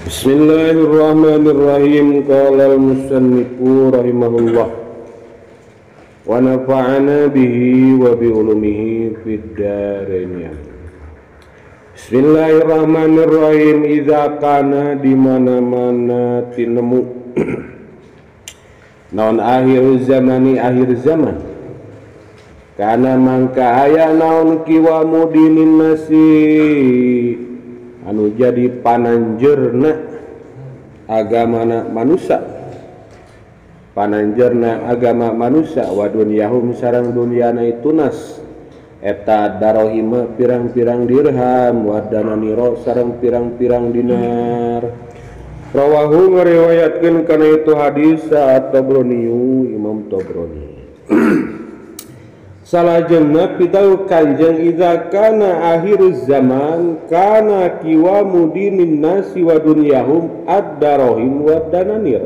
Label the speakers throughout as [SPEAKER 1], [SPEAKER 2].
[SPEAKER 1] Bismillahirrahmanirrahim. Qala al-musannifu rahimahullah wa nafa'ana bihi wa bi ulumihi fid dharain. Bismillahirrahmanirrahim. Idza kana di mana-mana tinemu naon akhir zamani akhir zaman, kana mangka aya naon kiwamu dinin nasi anu jadi pananjerna agamana manusia, pananjerna agama manusia wa dunyahum sareng dunyana itu nas eta darohima pirang-pirang dirham wa dananiro sareng pirang-pirang dinar. Rawahu ngariwayatkeun kana itu hadis At-Tabrani, Imam Tabrani. Salajengna pitahu kanjeng idza kana akhiruz zaman kana kiwamu dinin nasi wa dunyahum ad-darahim wa dananir.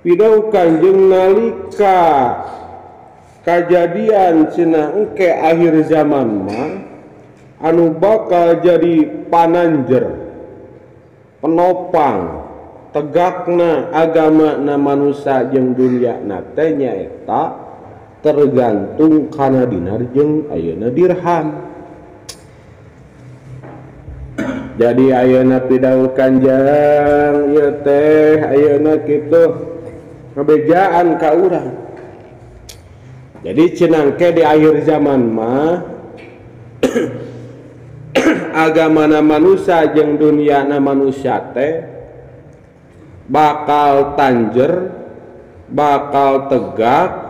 [SPEAKER 1] Pitahu kanjeng nalika kajadian cenah engke akhir zaman mah anu bakal jadi pananjer, penopang tegakna agama na manusia jeung dunya na teh nyaeta tergantung kana dinar jeung ayeuna dirham. Jadi ayeuna pidau kanjeng ieu teh ayeuna kitu ngabejaan ka urang. Jadi cenangke di akhir zaman mah agamana manusia jeung dunyana manusia teh bakal tanjer, bakal tegak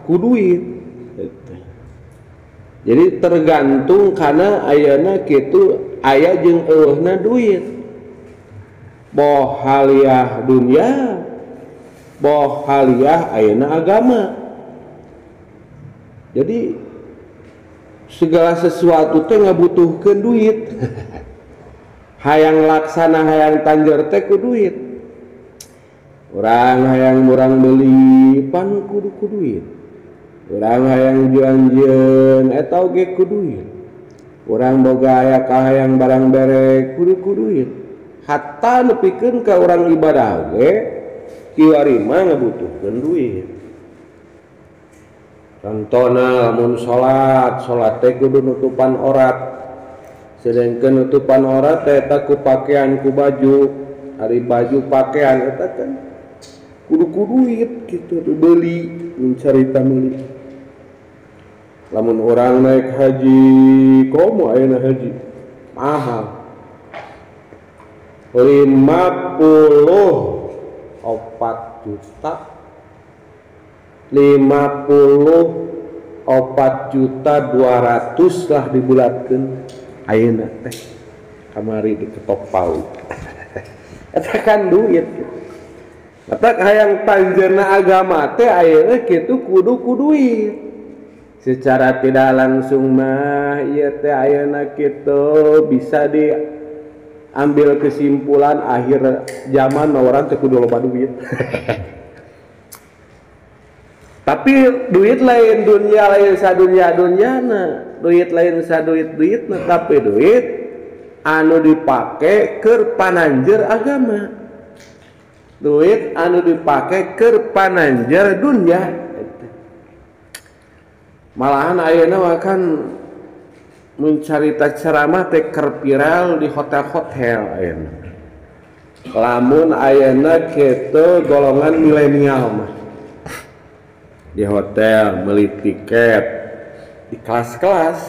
[SPEAKER 1] ku duit. Jadi tergantung karena ayana kitu aya jeung eueuhna duit. Boh haliah dunya, boh haliah ayana agama. Jadi segala sesuatu teh ngabutuhkeun duit. Hayang laksana hayang tanjer teh ku duit. Urang hayang murang meuli pan kudu ku duit. Urang hayang juanjeun eta oge ku duit. Urang boga aya kahayang barang bere kudu ku duit. Hatta nepikeun ka urang ibadah ge kiwari mah ngabutuhkeun duit. Contona lamun salat, salat teh kudu nutupan aurat. Sedengkeun nutupan aurat teh eta ku pakaian ku baju. Ari baju pakaian eta kan kudu ku duit kitu dibeli, mencarita meuli. Lamun orang naik haji, komo ayeuna haji mahal. 54 juta, 54 juta 200 lah dibulatkeun ayeuna teh. Kamari diketok palu. Eta kan duit. Eta hayang tanjerna agama teh ayeuna kitu kudu ku duit. Secara tidak langsung mah ieu teh ayeuna kitu bisa diambil kesimpulan akhir zaman mah urang teh kudu loba duit. Tapi duit lain dunia lain sadunya dunyana, duit lain saduit duitna, tapi duit anu dipake keur pananjer agama. Duit anu dipake keur pananjer dunya. Malahan ayeuna mah kan mun carita ceramah teh keur viral di hotel-hotel ayeuna. Lamun ayeuna kitu golongan milenial mah di hotel beli tiket di kelas-kelas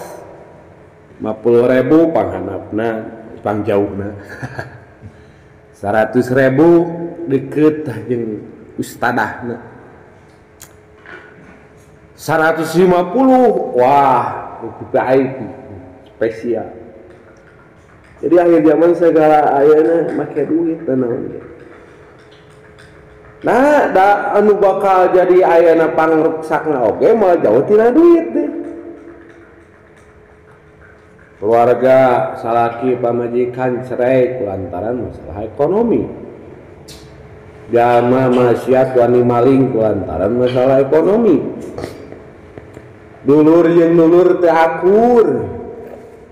[SPEAKER 1] 50.000 panghanapna, pangjauhna. 100.000 deket jeung ustadahna. 150 wah VIP spesial. Jadi akhir zaman segala ayeuna make duit naon. Nah, da anu bakal jadi ayeuna pangruksakna oge moal jauh tina duit deh. Keluarga salaki pamajikan cerai kulantaran masalah ekonomi. Jalma maksiat wani maling kulantaran masalah ekonomi. Dulur jeung dulur teu akur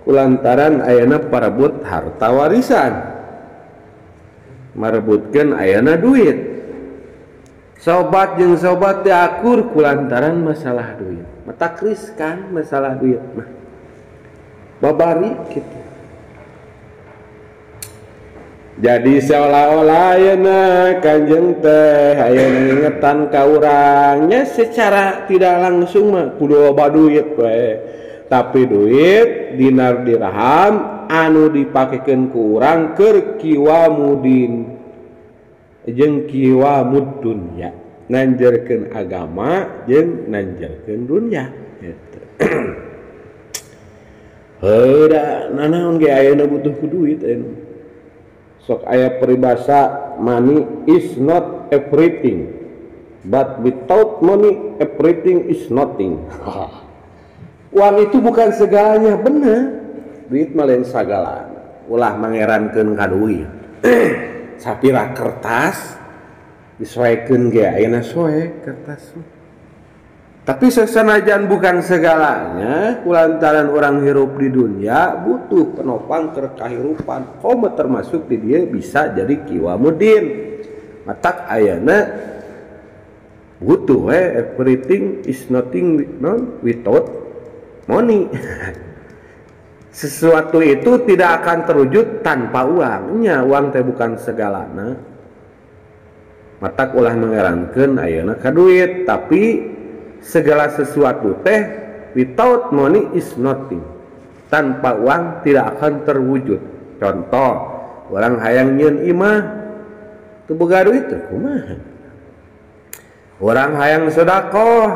[SPEAKER 1] kulantaran ayeuna parebut harta warisan. Marebutkeun ayeuna duit. Sobat jeung sobat teh akur kulantaran masalah duit. Matak riskan masalah duit mah. Babari kitu. Jadi seolah-olah ayeuna Kanjeng teh ayeuna ngingetan ka urangnya secara tidak langsung mah kudu loba duit we. Tapi duit dinar dirham anu dipakekeun ku urang keur kiwamudin jeung kiwamud dunya, nanjerkeun agama jeung nanjerkeun dunya gitu. Heuh da nanaon ge ayeuna butuh ku duit ayeuna. Sok aya peribahasa money is not everything but without money everything is nothing. Uang itu bukan segalanya, bener. Duit mah lain sagalana. Ulah mangerankeun ka duit. Sapira kertas disoekeun ge ayeuna soek kertas. Tapi sesanajan bukan segalanya, kulantaran orang hirup di dunia butuh penopang kahirupan. Komo termasuk di dia bisa jadi kiwamudin. Matak ayana butuh everything is nothing without money. Sesuatu itu tidak akan terwujud tanpa uang. Nya uang teh bukan segalana. Matak ulah mengerankeun ayeuna ka duit, tapi segala sesuatu teh without money is nothing. Tanpa uang tidak akan terwujud. Contoh, orang hayang nyieun imah teu boga duit teh kumaha? Orang hayang sedekah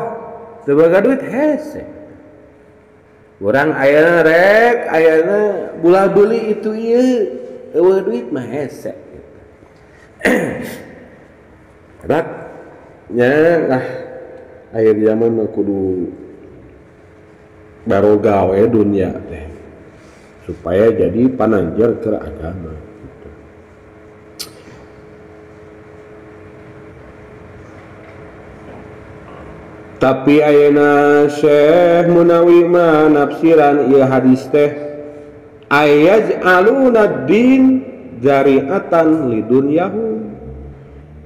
[SPEAKER 1] teu boga duit hese. Orang ayeuna rek ayeuna bulah beuli itu ieu eueuh duit mah hese. Rak nya lah akhir zaman mah kudu baroga we dunia teh supaya jadi pananjer ke agama gitu. Tapi ayeuna Syekh Munawi mah nafsiran ieu hadis teh ayaj'aluna din jari'atan lidunyahum.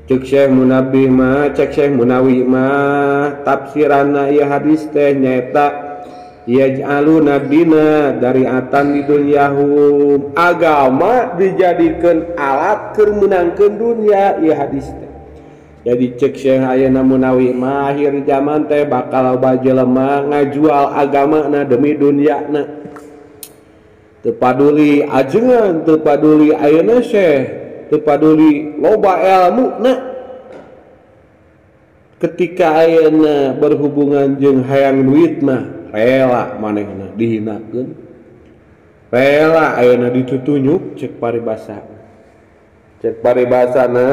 [SPEAKER 1] Cek Syekh Munawi mah, cek Syekh Munawi mah tafsiranna ieu hadis teh nyaeta yaj'aluna dina dari'atan lidunyahum, agama dijadikeun alat keur meunangkeun dunya ieu hadis teh. Jadi cek Syekh ayeuna Munawi mah akhir zaman teh bakal loba jelema ngajual agamana demi dunyana. Teu paduli ajengan, teu paduli ayeuna Syekh, teu paduli loba ilmu na. Ketika ayeuna berhubungan jeung hayang duit mah rela manehna dihinakeun, rela ayeuna ditutunyuk cek paribasa. Cek paribasana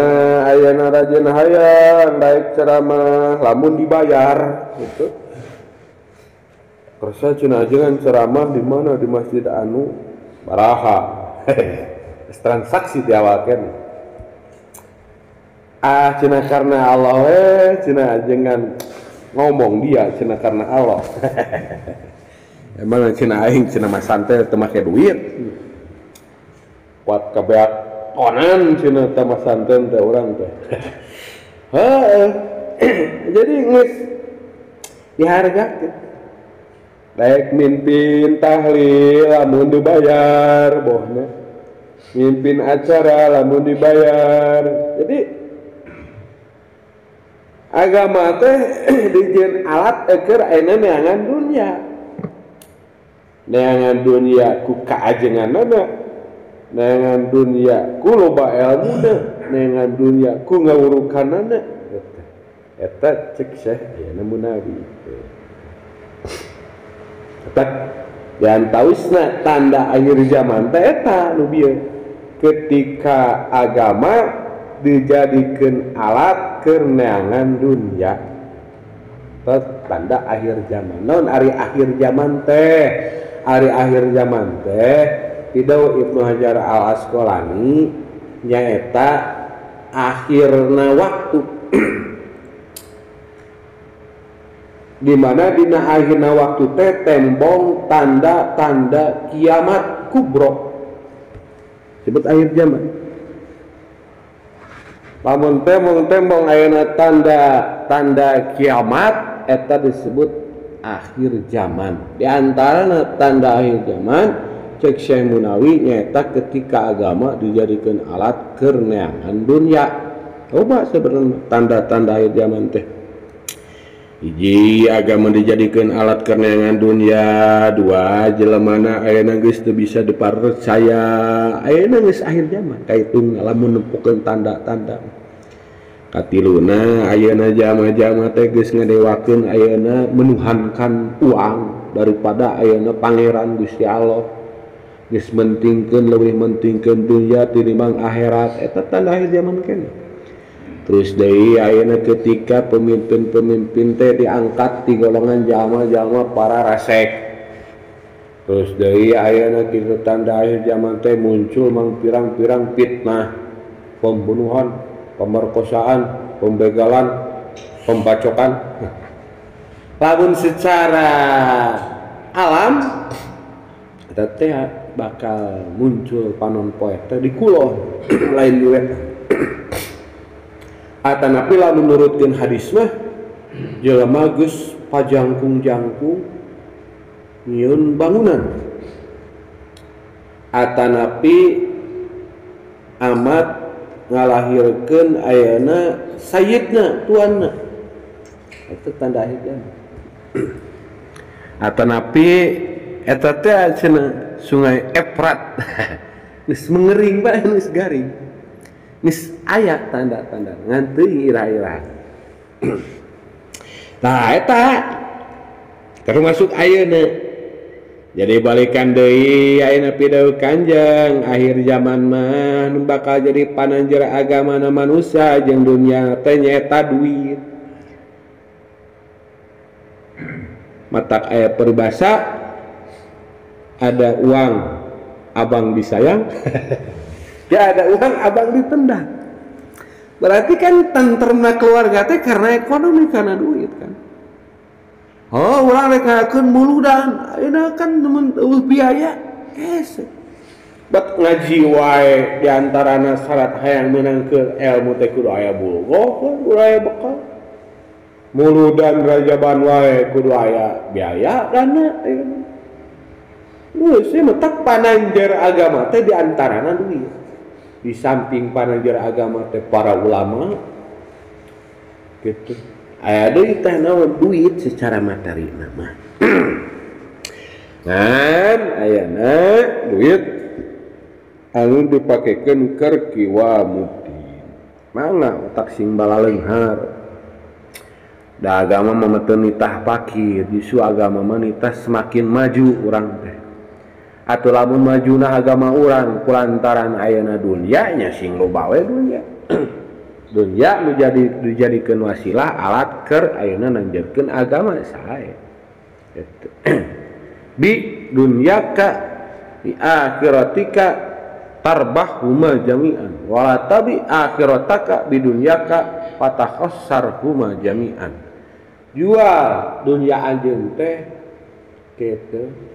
[SPEAKER 1] ayeuna rajin hayang daek ceramah lamun dibayar gitu. Kersa cenah ajengan ceramah di mana di masjid anu baraha. Transaksi di awal kan. Ah cenah karena Allah we cenah ajengan ngomong dia cenah karena Allah. Emang cenah aing cenah mah santai teu make duit. Kuat kabeak tonan cenah teh mah santai teh urang teh. Heeh. Jadi geus dihargakeun. Daek mimpin tahlil lamun dibayar bohna. Mimpin acara lamun dibayar. Jadi agama teh dijieun alat eukeur ayeuna neangan dunya. Neangan dunya ku kaajenganana, neangan dunya ku loba elmuna, neangan dunya ku ngawurukanana. Eta cek Syekh ayeuna Munawi. Eta diantawisna tanda akhir zaman teh eta nu bieu. Ketika agama dijadikeun alat keur neangan dunya. Terus tanda akhir zaman. Naon ari akhir zaman teh? Ari akhir zaman teh Pidau Ibnu Hajar Al Asqalani nyaeta akhirna waktu. Di mana dina akhirna waktu teh tembong tanda-tanda kiamat kubro. Sebut akhir zaman. Lamun tembong-tembong ayeuna tanda-tanda kiamat eta disebut akhir zaman. Di antara tanda akhir zaman cek Syekh Munawi nyaeta ketika agama dijadikan alat keur neangan dunia. Coba sebenarnya tanda-tanda akhir zaman teh. Hiji, agama dijadikan alat keur neangan dunia. Dua, jelemana ayeuna geus teu bisa dipercaya. Ayeuna geus akhir zaman kaitung lamun nempokeun tanda-tanda. Katiluna ayeuna jama-jama teh geus ngadewakeun ayeuna menuhankan uang daripada ayeuna pangeran Gusti Allah. Geus mentingkeun leuwih mentingkeun dunya tinimbang akhirat. Eta tanda akhir zaman keneh. Terus deui ayeuna ketika pemimpin-pemimpin teh diangkat di golongan jalma-jalma para rasek. Terus deui ayeuna kitu tanda akhir zaman teh muncul mangpirang-pirang fitnah, pembunuhan, pemerkosaan, pembegalan, pembacokan. Lamun secara alam eta teh bakal muncul panon poe teh di kulon lain di wetan. Atanapi lamun nurutkeun hadis mah jelema geus pajangkung-jangkung nyieun bangunan. Atanapi amat ngalahirkeun ayeuna sayyidna tuanna. Eta tanda akhir zaman. Atanapi eta teh cenah sungai Efrat geus mengering bae geus garing. Geus aya tanda-tanda ngan teuing ira-ira. Nah eta termasuk ayeuna. Jadi balikan deui ayeuna pidauh Kanjeng akhir zaman mah nu bakal jadi pananjer agamana manusia jeung dunya teh nyaeta duit. Matak aya peribahasa ada uang abang disayang, ya ada uang abang ditendang. Berarti kan tentremna keluarga teh karena ekonomi, karena duit kan. Oh, urang rek ngakeun muludan, ayeuna kan nemen eueuh biaya. Hese. Bet ngaji wae di antarana syarat hayang meunangkeun ilmu teh kudu aya bulgoh, kudu aya bekal. Muludan rajaban wae kudu aya biaya dana. Geus matak pananjer agama teh di antarana duit. Di samping pananjer agama teh para ulama gitu. Aya deui teh naon duit secara materi mah. Ngan ayana duit anu dipakekeun keur kiwamuddin. Mangga otak sing balaleunghar. Da agama mah teu nitah pakir, justru agama mah nitah semakin maju urang teh. Atuh lamun majuna agama urang kulantaran ayeuna dunya nya sing loba we dunya. Dunya nu jadi dijadikeun wasilah alat keur ayeuna nanjeurkeun agama sae. Gitu. Bi dunyaka bi akhiratika tarbah huma jami'an wala tabi akhirataka bi dunyaka fatakhassar huma jami'an. Jual dunya anjeun teh kitu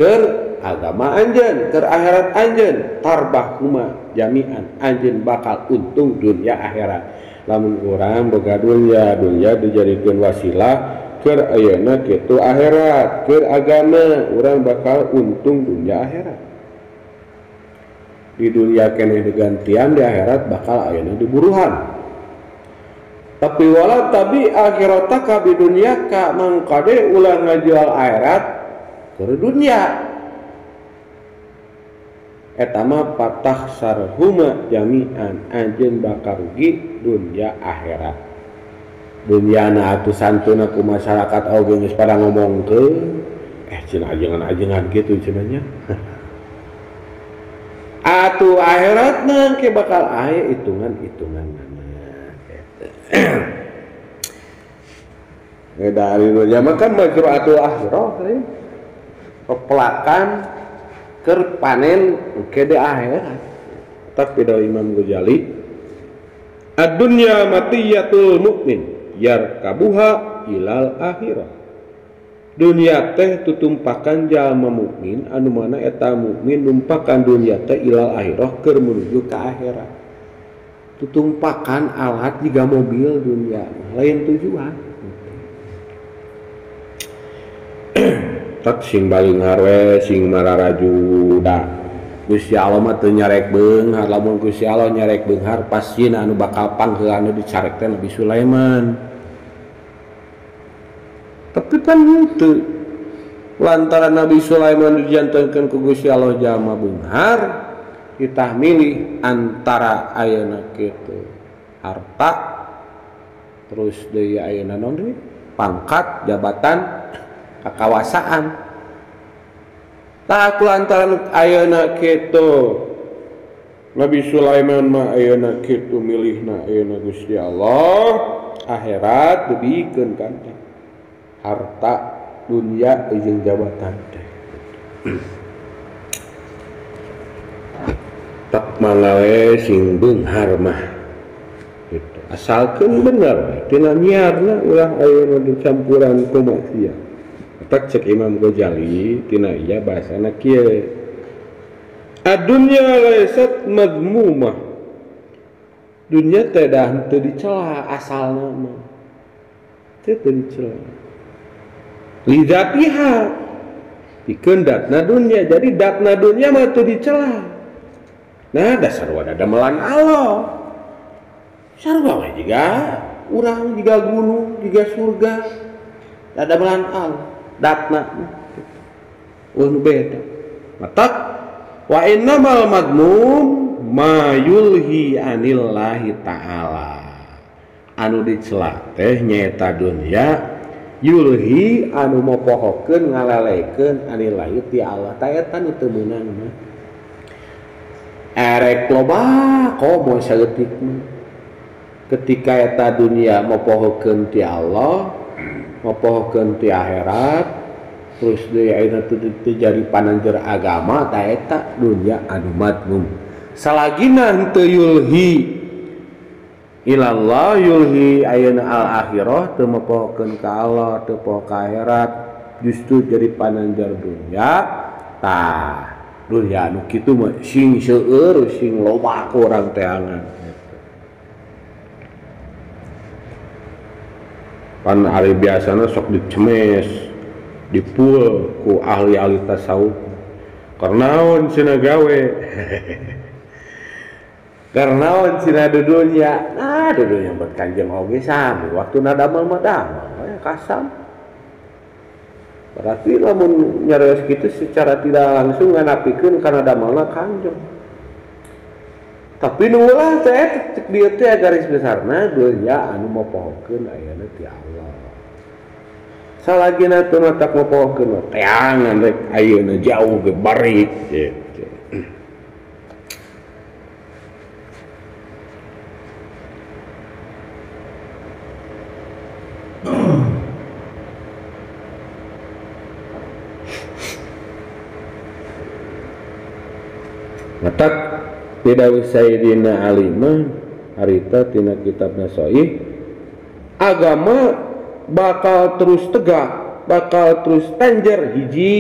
[SPEAKER 1] keur agama anjeun, keur akhirat anjeun, tarbah huma jami'an, anjeun bakal untung dunia akhirat. Lamun urang boga dunya, dunya dijadikeun wasilah keur ayeuna kitu akhirat, keur agama, urang bakal untung dunia akhirat. Di dunia keneh digantian, di akhirat bakal ayeuna diburuhan. Tapi wala tabi akhirataka bi dunyaka, mangkade ulah ngajual akhirat keur dunia. Eta mah patah sarhuma jami'an, anjeun bakal rugi dunia akhirat. Dunyana atuh santuna ku masyarakat oge geus pada ngomongkeun, cenah ajengan-ajengan kitu cenah nya. Atuh akhiratna ke bakal aya hitungan-hitunganna. Dari dunia mah kan majru'atul akhirah, pepelakan keur panen ke di akhirat. Tapi dari Imam Ghazali, ad-dunya matiyatul mukmin yarkabuha ilal akhirah. Dunia teh tutumpakan jalma mukmin anu mana eta mukmin numpakan dunia teh ilal akhirah keur menuju ka akhirat. Tutumpakan alat jiga mobil dunia lain tujuan. Tek sing balinghar we sing mararajuda. Gusti Allah mah teu nyarek beunghar, lamun Gusti Allah nyarek beunghar pasieun anu bakal pangheul anu dicarek teh Nabi Sulaiman. Tapi kan henteu. Lantaran Nabi Sulaiman dijantenkeun ku Gusti Allah jalma beunghar, kita milih antara ayeuna kitu harta terus deui ayeuna naon deui pangkat jabatan kekawasaan. Tah lantaran ayeuna kitu Nabi Sulaiman mah ayeuna kitu milihna ayeuna Gusti Allah akhirat dibikeun kan teh harta dunia jeung jabatan teh. Tak mangga sing beunghar mah gitu. Asalkeun bener tina nyiarna ulah ayeuna dicampuran ku maksiat. Tak cek Imam Ghazali tina ieu bahasana kieu. Ad-dunya laysat madmumah. Dunya teh dah henteu dicela asalna mah. Teu dicela. Lidzatiha pikeun datna dunya, jadi datna dunya mah teu dicela. Nah dasar wadah damelan Allah. Sarua we jiga urang jiga gunung jiga surga. Da damelan Allah datna. Eueuh nu beda. Matak wa innamal madmum ma yulhi anillahi ta'ala. Anu dicela teh nyaeta dunya yulhi anu mopohokeun ngalalekeun anillahi ti Allah. Ta eta nu teu meunang mah. Erek loba komo saeutik mah. Ketika eta dunia mopohokeun ti Allah, mopohokeun ti akhirat, terus deui ayeuna teu jadi pananjer agama ta eta dunia anu madmum. Salagina henteu yulhi ilallah yulhi ayeuna al akhirah teu mopohokeun ka Allah, teu poho ka akhirat, justru jadi pananjer dunia tah. Dunia anu kitu mah sing seueur sing loba ku urang teangan. Pan ari biasana sok dicemes, dipul ku ahli-ahli tasawuf. Karnaon cenah gawe? Karnaon cenah dudunya? Nah, dudunya buat kanjeng oge sami, waktuna damel mah damel, kasam. Berarti lamun nyarios kitu secara tidak langsung nganapikeun kana damelna kanjeng. Tapi nu ulah teh cek dieu teh garis besarna dunya anu mopohokeun ayeuna ti Allah. Salagina teu matak mopohokeun teangan rek ayeuna jauh ge barik gitu. Matak tidak Sayyidina Ali mah harita tina kitabna Sahih agama bakal terus tegak, bakal terus tanjer hiji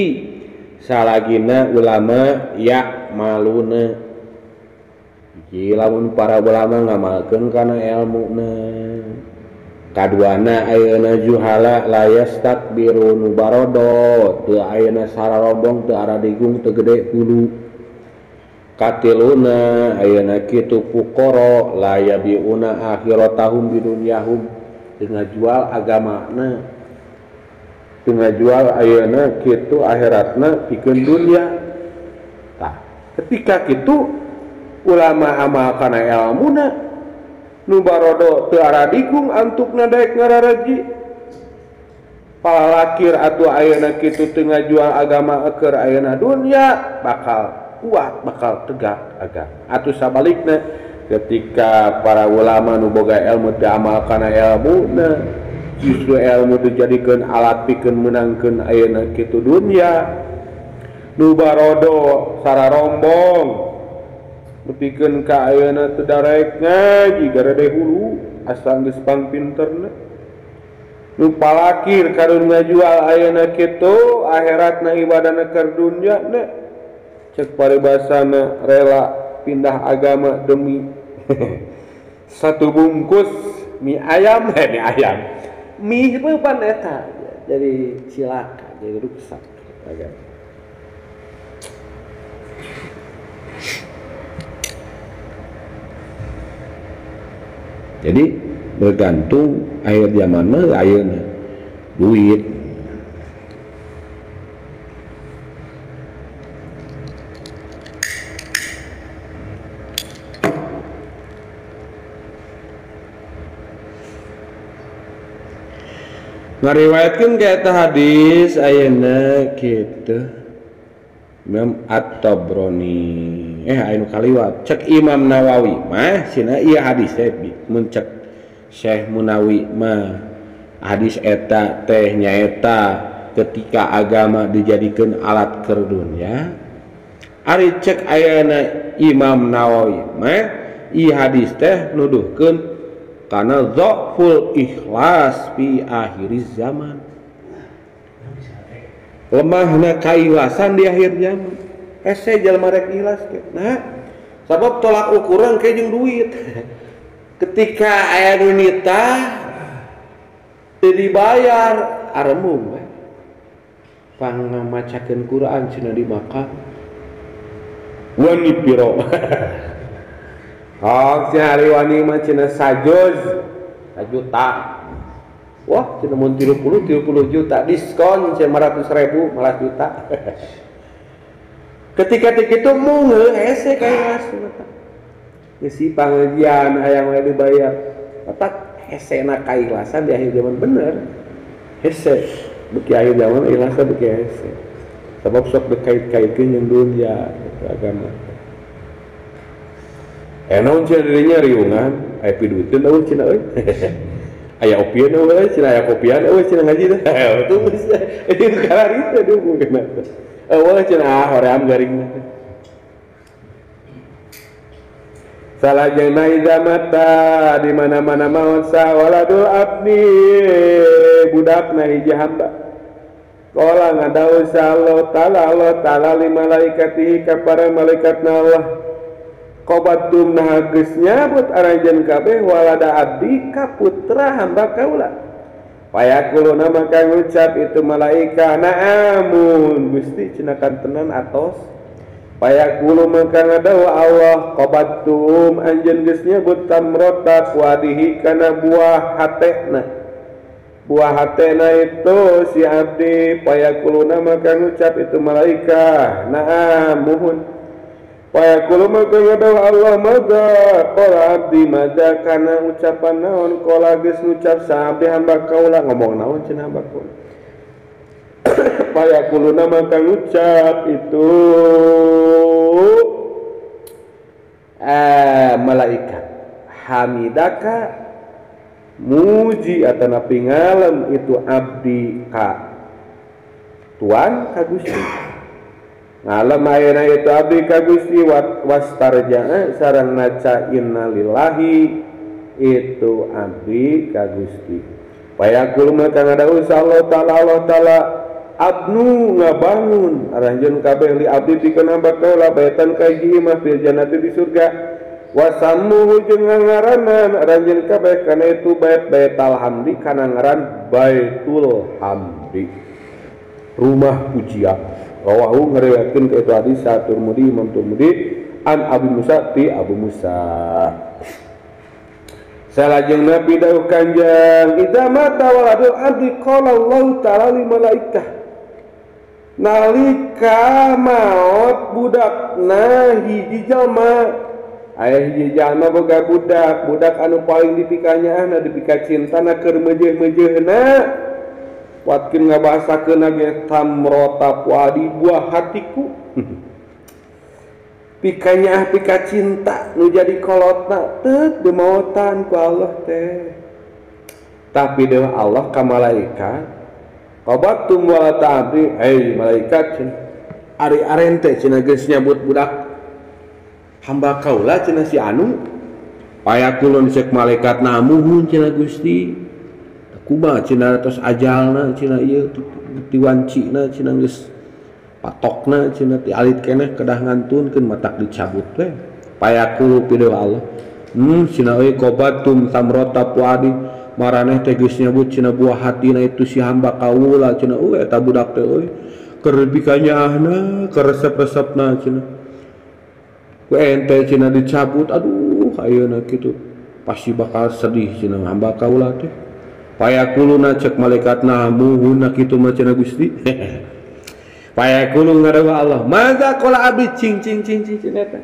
[SPEAKER 1] salagina ulama ya maluna. Hiji lamun para ulama ngamalkeun kana elmuna. Kaduana ayeuna juhala la yastakbiru nu barodo teu ayeuna sararobong teu aradigung teu gede hulu. Katiluna ayeuna kitu fuqara la yabiuna akhiratahum bidunyahum teu ngajual agamana teu ngajual ayeuna kitu akhiratna pikeun dunya. Tah ketika kitu ulama amal kana elmuna nu barodo teu aradigung antukna daek ngararaji palalakir atuh ayeuna kitu teu ngajual agama keur ayeuna dunya bakal kuat, bakal tegak agama. Atau sabalikna ketika para ulama nu boga ilmu teu amal kana elmuna justru ilmu dijadikeun alat pikeun meunangkeun ayeuna kitu dunya nu barodo sararombong nepikeun ka ayeuna teu darek ngaji garede hulu asa geus pangpinterna nu palakir karun ngajual ayeuna kitu akhiratna ibadahna keur dunya na cek paribasana rela pindah agama demi Satu bungkus mie ayam, mie ayam. Mie pan eta jadi cilaka, jadi rusak. Jadi bergantung akhir zaman mah ayeuna duit. Ngariwayatkeun ka eta hadis ayeuna kitu Imam At-Tabrani anu kaliwat cek Imam Nawawi mah cenah ieu hadis teh mun cek Syekh Munawi mah hadis eta teh nyaeta ketika agama dijadikeun alat keur dunya. Ari cek ayeuna Imam Nawawi mah ieu hadis teh nuduhkeun karena dhaful ikhlas fi akhir zaman, lemahna keikhlasan di akhir zaman. Hese jalma rek ikhlas ke. Nah, sabab tolak ukuran kayak jeung duit. Ketika aya nu nitah teu dibayar arembung we. Pangmacakeun Quran cenah di Makkah. Wani piro. Oh, cenah ari wani mah cenah sajuz, sajuta. Wah, cenah mun 30 juta diskon cenah 500.000 malah juta. Ketika kitu mung hese kayak ngisi pangajian hayang we dibayar. Otak hesena kaikhlasan di akhir zaman bener. Hese beuki akhir zaman ikhlasna beuki hese. Sabab sok dikait-kaitkeun jeung dunya gitu, agama. Naon cenah dirinya riungan, aya piduiteun eueuh cenah euy. Aya opieun eueuh cenah, aya kopian eueuh cenah ngaji teh. Tuh geus ieu kararitu dukung kana. Eueuh cenah hoream garing. Salajengna iza mata di mana-mana maot sawaladul abdi budakna hiji hamba. Qala ngadawu Allah ta'ala Allah ta'ala li malaikatihi ka para malaikatna Allah. Qobatum nah geus nyabut aranjeun kabeh walada abdi ka putra hamba kaula. Payakuluna maka ngucap itu malaika naamun Gusti cenah kantenan atos. Payakulu maka ngadawu Allah qobatum anjeun geus nyabut tamrota wadihi kana buah hatena. Buah hatena itu si abdi payakuluna maka ngucap itu malaika naamun. Payakulu maka ngadawu Allah madza qala abdi madza kana ucapan naon qala geus ngucap sa abdi hamba kaula ngomong naon cenah hamba kaula. Payakuluna maka ngucap itu malaikat hamidaka muji atanapi ngalem itu abdi ka tuan ka Gusti. Ngalem ayeuna itu abdi ka Gusti wastarja'a sareng maca innalillahi itu abdi ka Gusti. Payakul maka ngadawu Allah ta'ala Allah ta'ala abnu ngabangun aranjeun kabeh li abdi pikeun hamba kaula baitan ka hiji imah fil jannati di surga wasammuhu jeung ngaranan aranjeun kabeh kana itu bait baital hamdi kana ngaran Baitul Hamdi rumah pujian. Rawahu ngariwayatkeun ka itu hadis Tirmidzi Imam Tirmidzi an Abu Musa ti Abu Musa. Salajeng Nabi dawuh kanjeng idza mata waladul abdi qala Allah ta'ala li malaikah. Nalika maot budakna hiji jalma, aya hiji jalma boga budak, budak anu paling dipikanyaahna dipika cintana keur meujeuh-meujeuhna. Watkeun ngabahasakeun ge tamrota puadi buah hatiku. Pikanyaah pika cinta nu jadi kolotna teu dimaotan ku Allah teh. Tapi dewa Allah ka malaikat qabatum wala ta'abdi, hei malaikat cenah ari aren teh cenah geus nyabut budak hamba kaula cenah si anu. Payakulun cek malaikat namuhun cenah Gusti kumaha cenah tos ajalna cenah ieu diwancina cenah geus patokna cenah ti alit keneh kedah ngantunkeun matak dicabut we. Payakulu pidewa Allah Cenah euy qobatum samrota puadi maraneh teh geus nyabut cenah buah hatina itu si hamba kaula cenah euy eta budak teh euy keur bikanyaahna keur resep-resepna cenah ku ente cenah dicabut aduh ayeuna kitu pasti bakal sedih cenah hamba kaula teh payakuluna cek malaikatna muhunna kitu mah cenah Gusti. Payakulu ngadawa Allah maza qala abdi cing cing cing cing eta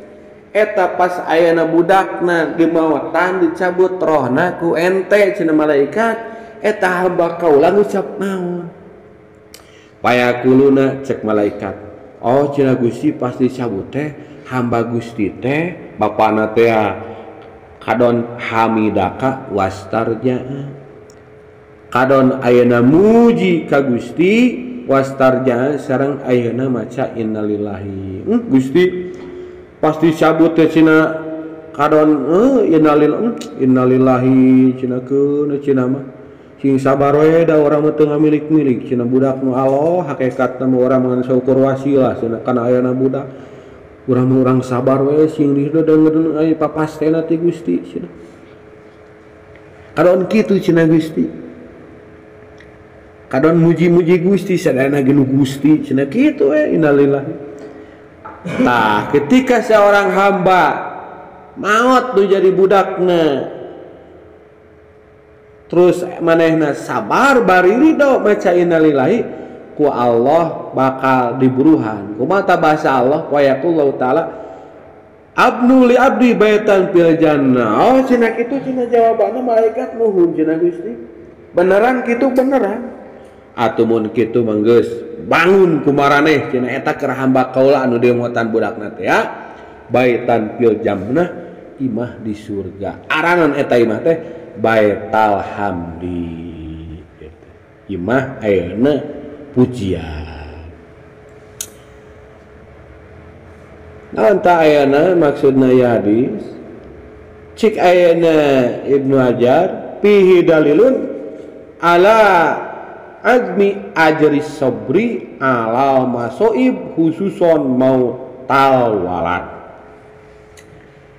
[SPEAKER 1] eta pas ayeuna budakna dimaotan dicabut rohna ku ente cenah malaikat eta hamba kaula ngucap naon. Payakuluna cek malaikat oh cenah Gusti pas dicabut teh hamba Gusti teh bapana teh kadon hamidaka wastarja kadon ayeuna muji ka Gusti wastarja sareng ayeuna maca innalillahi. Gusti pasti cabut teh cenah kadon innalillahi cenah keun cenah mah sing sabar we da urang mah teu ngamilik-milik cenah budak nu Allah hakikatna mah urang ngan saukur wasilah cenah kana ayeuna budak urang mah urang sabar we sing dideungeun aya papastena ti Gusti cenah kadon kitu cenah Gusti kadon muji-muji Gusti sadayana ge nu Gusti cenah kitu we innalillahi. Tah ketika seorang hamba maot nu jadi budakna terus manehna sabar bari ridho maca innalillahi ku Allah bakal diburuhan. Kumaha bahasa Allah wa yaqullahu taala abnu li abdi baitan fil jannah. Oh cenah kitu cenah jawabanna malaikat nuhun cenah Gusti. Beneran kitu beneran. Atuh mun kitu mah geus bangun kumaraneh cenah eta keur hamba kaula anu diemotan budakna teh ya baitan fil jannah imah di surga. Aranan eta imah teh baital hamdi gitu. Imah ayeuna pujian. Naon ta ayeuna maksudna ieu hadis? Cik ayeuna Ibnu Hajar fihi dalilun ala azmi ajri sabri alal masoib khususon mautal walad.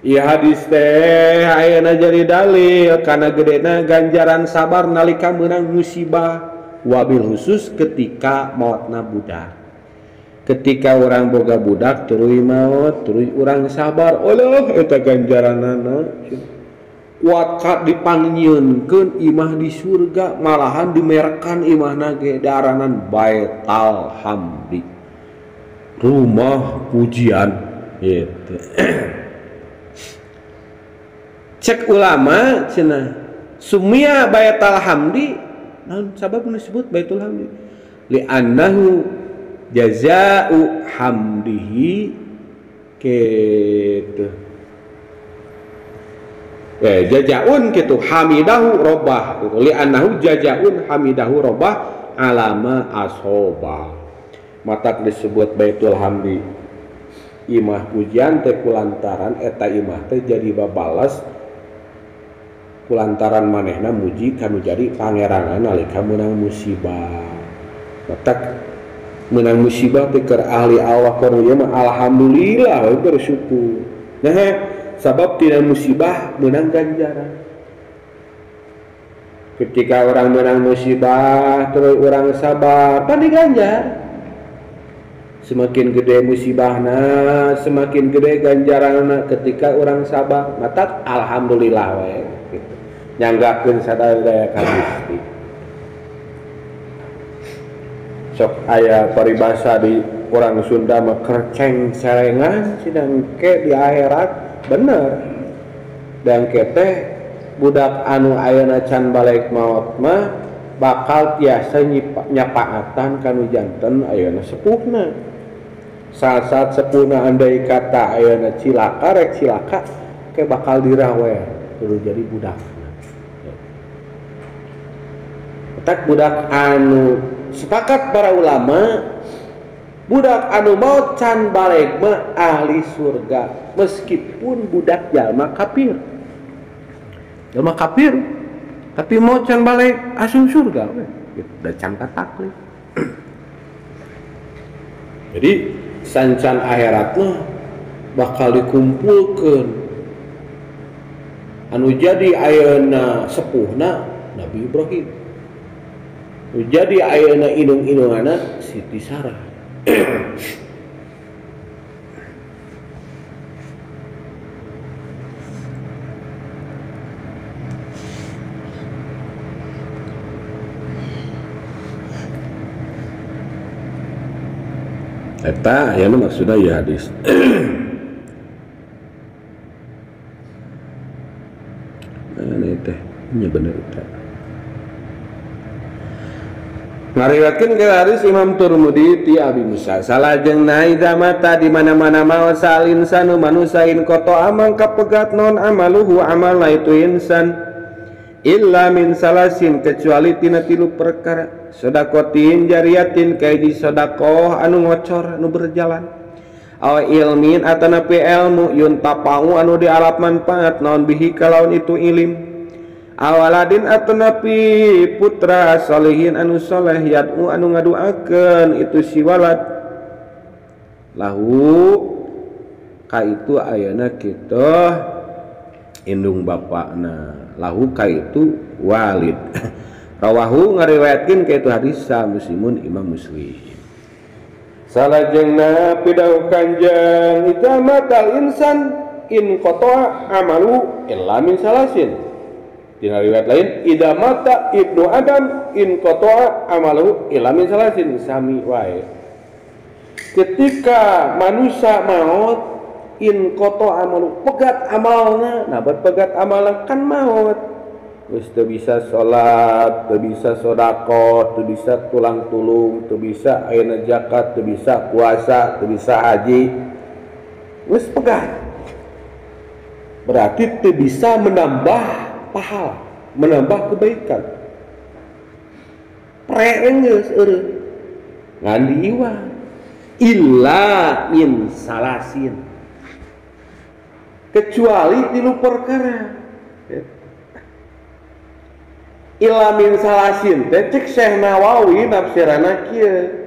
[SPEAKER 1] Ieu hadis teh ayeuna jadi dalil kana gedena ganjaran sabar nalika meunang musibah wabil khusus ketika maotna budak. Ketika orang boga budak tuluy maot tuluy urang sabar Allah eta ganjaranana kuat ka dipangnyeunkeun imah di surga malahan dimerekan imahna ge daranan Baital Hamdi rumah pujian gitu. Cek ulama cenah sumia Baital Hamdi naon sabab disebut Baitul Hamdi li annahu jazaa'u hamdihi kitu jajaun kitu hamidahu robbah gitu. Li annahu jajaun hamidahu robbah alama asoba matak disebut Baitul Hamdi imah pujian teh kulantaran eta imah teh jadi babalas kulantaran manehna muji kanu jadi pangeranna nalika meunang musibah matak meunang musibah teh keur ahli Allah keur ieu mah alhamdulillah we bersyukur nah sabab tidak musibah menang ganjaran. Ketika orang menang musibah terus orang sabar kan diganjar. Semakin gede musibahna semakin gede ganjaranna ketika orang sabar matak alhamdulillah we gitu. Nyanggakeun sadaya ka Gusti. Sok aya paribasa di orang Sunda mah kerceng serengan sidang ke di akhirat bener dan kete budak anu ayeuna can balik maot mah bakal tiasa nyapaatan kanu janten ayeuna sepuhna saat-saat sepuhna andai kata ayeuna cilaka rek cilaka ke bakal dirawe kudu jadi budak tak budak anu sepakat para ulama budak anu maot can balik mah ahli surga meskipun budak jalma kafir. Jalma kafir tapi mau can balik asup surga we gitu da can taklif. Jadi sancan akhirat mah bakal dikumpulkeun Anu jadi ayeuna sepuhna Nabi Ibrahim. Anu jadi ayeuna indung-indungana Siti Sarah. Eta ayeuna maksudna ieu hadis. Nah, teh nya bener eta. Ngariwayatkeun ke hadis Imam Tirmidzi ti Abi Musa. Salajengna idza mata di mana-mana maot sal insanu manusia in qata amang kapegat non amaluhu amalna itu insan illa min salasin kecuali tina tilu perkara. Sodakotin jariyatin kaiji sodakoh anu ngocor anu berjalan aw ilmin atanapi ilmu yuntapau anu dialap manfaat naon bihi kalawan itu ilim awaladin atanapi putra solehin anu soleh yad'u anu ngaduakeun itu si walad lahu ka itu ayeuna kitu indung bapakna lahu ka itu walid. Rawahu ngariwayatkeun ka itu hadis sa Muslimun Imam Muslim. Salajengna pidauh Kanjeng idza matal insan in qata'a amalu illa min salasin. Dina riwayat lain idza mata ibnu Adam in qata'a amalu illa min salasin sami wae. Ketika manusia maut in qata'a amalu pegat amalna, nah pegat amalna kan maut. Geus teu bisa salat, teu bisa sedekah, teu bisa tulang tulung, teu bisa ayeuna zakat, teu bisa puasa, teu bisa haji. Geus pegat. Berarti teu bisa menambah pahala, menambah kebaikan. Pre geus eureun. Ngan diiwa illa min salasin. Kecuali tilu perkara. Illa min salasin teh cek Syekh Nawawi nafsirana kieu.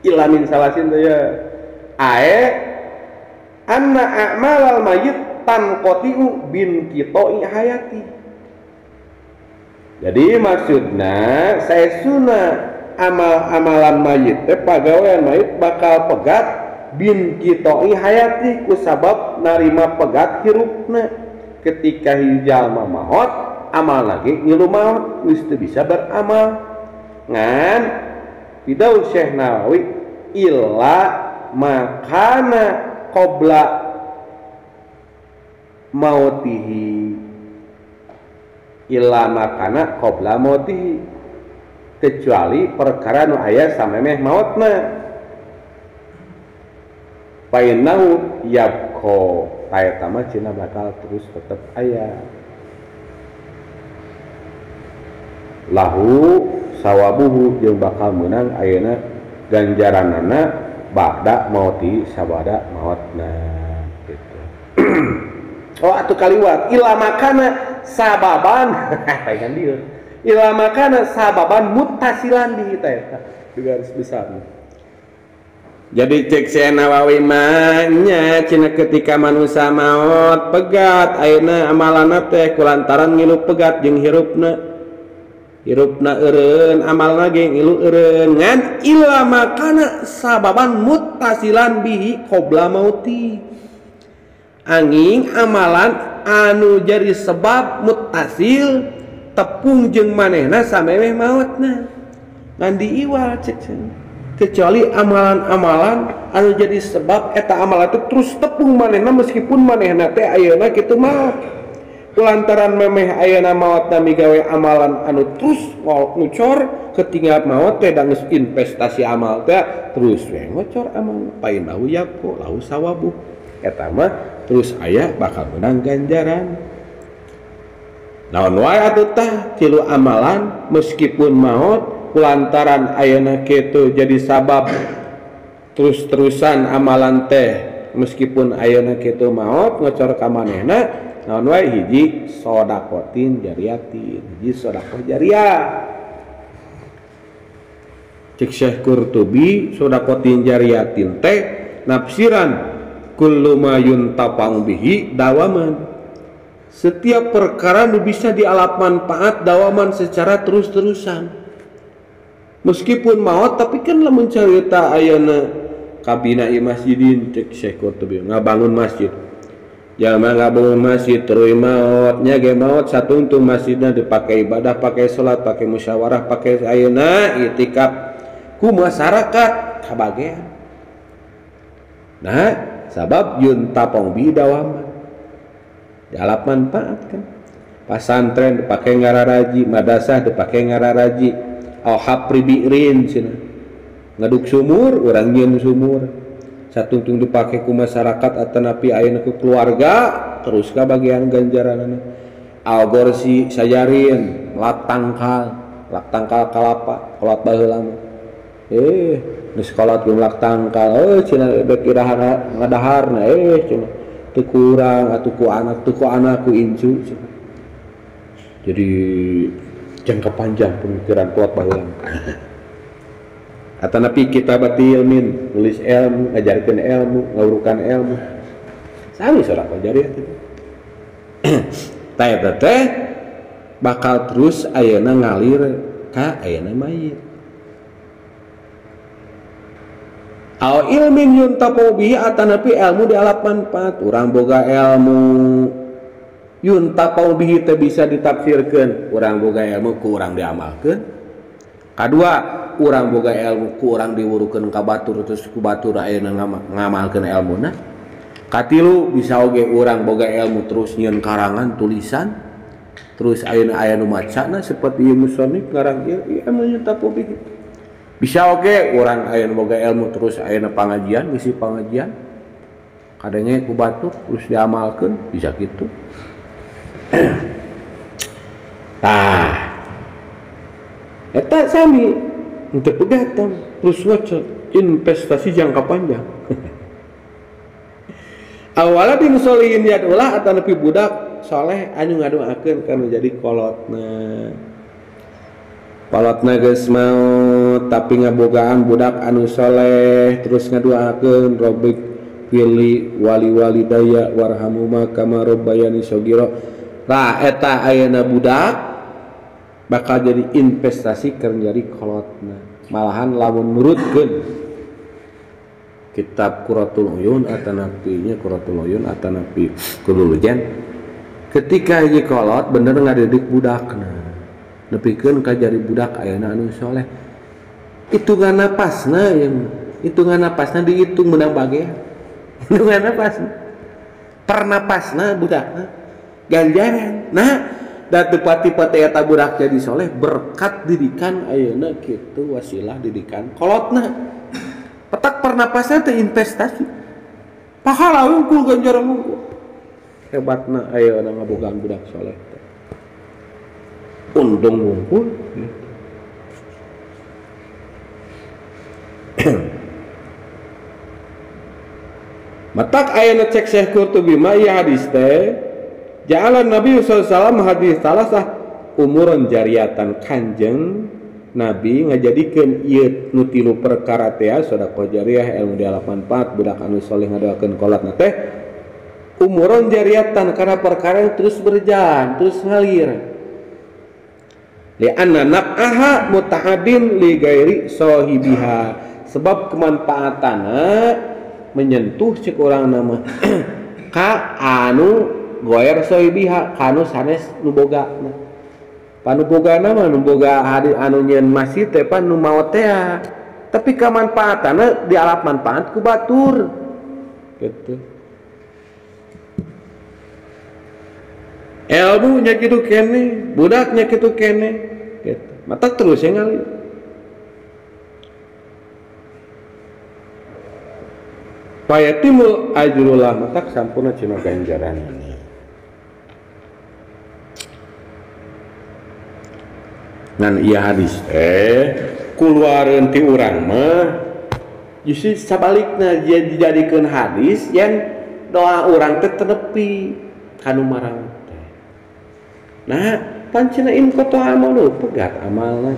[SPEAKER 1] Illa min salasin teh ya ae anna a'malal mayyit tanqotiu bin qita'i hayati. Jadi maksudna saesuna amal-amalan mayit teh pagawean mayit bakal pegat bin qita'i hayati ku sabab narima pegat hirupna. Ketika jalma maot amal lagi ngilu maut geus teu bisa beramal. Ngan pidauh Syekh Nawawi illa makana qabla mautihi, illa makana qabla mautihi, kecuali perkara nu aya samemeh mautna. Fa innahu yabqa, eta mah cenah bakal terus tetep aya. Lahu sawabuhu jeung bakal meunang ayeuna ganjaranana ba'da mauti sabada mautna gitu. Oh atuh kaliwat ila makana sababan pengen dieu ila makana sababan muttasilan di eta eta di garis besar. Jadi cek Syekh Nawawi mah nya cenah ketika manusia maot pegat ayeuna amalanna teh kulantaran ngilu pegat jeung hirupna. Hirupna eureun amalna ge ngilu eureun ngan illa makana sababan muttasilan bihi qabla mauti. Angin amalan anu jadi sebab muttasil tepung jeung manehna samemeh maotna. Ngan diiwal cek kecuali amalan-amalan anu jadi sebab eta amalan itu terus tepung manehna meskipun manehna teh ayeuna kitu maot. Lantaran memeh ayeuna maotna migawe amalan anu terus ngucor ketinggal maot teh da geus investasi amal teh terus we ngocor amal painahu yaqo lahu sawabu eta mah terus aya bakal menang ganjaran. Naon wae atuh tah tilu amalan meskipun maot lantaran ayeuna kitu jadi sabab terus-terusan amalan teh meskipun ayeuna kitu maot ngocor ka manehna. Naon wae hiji sodakotin jariyatin, hiji sodakoh jariah. Cek Syekh Qurtubi sodakotin jariyatin teh nafsiran kullu ma yuntafa'u bihi dawaman. Setiap perkara nu bisa dialap manfaat dawaman secara terus-terusan. Meskipun maot tapi kan lamun carita ayeuna kabina masjidin cek Syekh Qurtubi ngabangun masjid. Jalma ngabangun masjid terus maot nya ge maot satungtung masjidna dipake ibadah, pake salat, pake musyawarah, pake ayeuna itikaf ku masyarakat kabagean. Nah, sabab yuntapong bi dawaman. Dialap manfaat kan. Pasantren dipake ngararaji, madrasah dipake ngararaji, au hapri bi'rin cenah. Ngaduk sumur, urang nyieun sumur. Satungtung dipake ku masyarakat atanapi ayeuna ku keluarga, terus ka bagian ganjaranana. Au gorsi sajarin, lak tangkal kalapa, kolot baheula mah. Geus kolot geus lak tangkal, cenah bek iraha ngadaharna, cenah teu kurang atuh ku anak, teu ku anak ku incu cenah. Jadi jangka panjang pemikiran kolot baheula. Atanapi kitabati ilmin, nulis ilmu, ngajarkeun ilmu, ngawurukan ilmu. Sami sedekah jariah teh. Tah eta teh bakal terus ayeuna ngalir ka ayeuna mayit. Au ilmin yuntafa'u bihi atanapi ilmu dialap manfaat. Urang boga ilmu yuntafa'u bihi teh bisa ditafsirkeun, urang boga ilmu ku urang diamalkeun. Kadua, urang boga ilmu ku urang diwurukeun ka batur terus ku batur ayeuna ngamalkeun ilmuna. Katilu, bisa oge urang boga ilmu terus nyieun karangan tulisan terus ayeuna aya nu macana seperti ieu musannif ngarang ieu ilmu yuntafa'u bihi. Bisa oge urang ayeuna boga ilmu terus ayeuna pangajian ngisi pangajian kadenge ku batur terus diamalkeun bisa kitu. Tah eta sami untuk pegatan terus ngocot investasi jangka panjang. Awaladin solihin yadulah atanapi budak soleh anu ngadoakeun kana jadi kolotna. Kolotna geus maot tapi ngabogaan budak anu soleh terus ngadoakeun robbik fili wali walidaya warhamhuma kama rabbayani shaghira. Tah eta ayeuna budak bakal jadi investasi keur jadi kolotna. Malahan lamun nurutkeun kitab Qurratul Uyun atanapi nya Qurratul Uyun atanapi Kululujan, ketika hiji kolot bener ngadidik budakna nepikeun ka jadi budak ayeuna anu soleh, hitungan napasna yang hitungan napasna dihitung menang bagian hitungan napasna pernapasna budakna ganjaran. Nah da teu pati-pati eta budak jadi soleh berkat didikan ayeuna kitu wasilah didikan kolotna. Petak pernapasna teh investasi pahala unggul ganjaran unggul. Hebatna ayeuna ngabogaan budak soleh teh untung unggul gitu. Matak ayeuna cek Syekh Qurtubi mah ieu hadis teh ja'ala Nabi sallallahu alaihi wasallam hadis salasah umuran jariatan, kanjeng Nabi ngajadikeun ieu nu tilu perkara teh sedekah jariah, ilmu dialap manfaat, budak anu soleh ngadoakeun kolotna teh umuran jariatan karena perkara yang terus berjalan, terus ngalir. Li'anna naf'aha muta'addin li ghairi sahibiha, sebab kemanfaatanna menyentuh cek urang nama ka anu goer sahibiha, ka anu sanes nu bogana. Panu bogana mah nu boga anu nyieun masjid teh pan nu maot teh, tapi kamanfaatanna dialap manfaat ku batur gitu. Ilmunya kitu kene, budaknya kitu kene gitu. Matak terus ya ngalir. Fayatimul ajrullah, matak sampurna cina ganjaran. Ngan ieu hadis keluareun ti urang mah justru sabalikna dijadikeun hadis yang doa urang teh tenepi kanu marang teh. Nah, pancena in koto amal pegat amalna.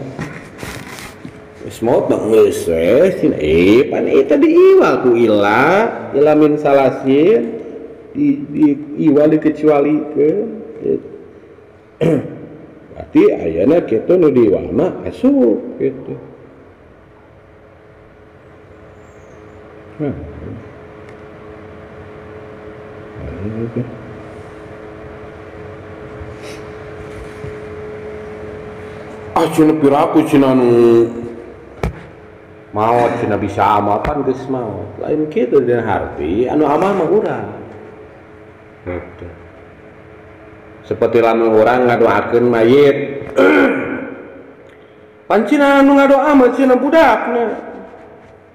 [SPEAKER 1] Geus maot mah geus we cenah pan eta diiwal ku ila ila min salasin di iwal dikecualikeun. Gitu. Berarti ayeuna kitu nu diwal mah asup gitu. Ah cenah piraku cenah nu maot cenah bisa amal pan geus maot. Lain kitu dina harti anu amal mah urang. Gitu. Seperti lamun urang ngadoakeun mayit. Pan cenah anu ngadoa mah cenah budakna.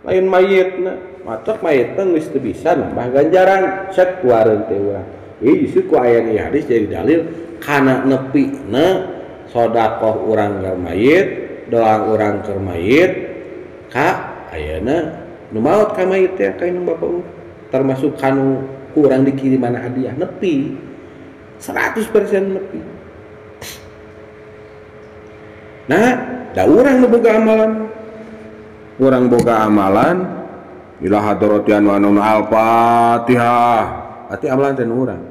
[SPEAKER 1] Lain mayitna, matak mayitna geus teu bisa nambah ganjaran cek kuareun teh urang. Ieu justru ku aya ieu hadis jadi dalil kana nepina sedekah urang keur mayit, doa urang keur mayit ka ayeuna nu maot ka mayit teh ka indung bapa urang. Termasuk kanu ku urang dikiriman hadiah nepi 100% nepi. Nah, da urang nu boga amalan. Urang boga amalan ila hadrati anu al-Fatihah. Ati amalan teh urang.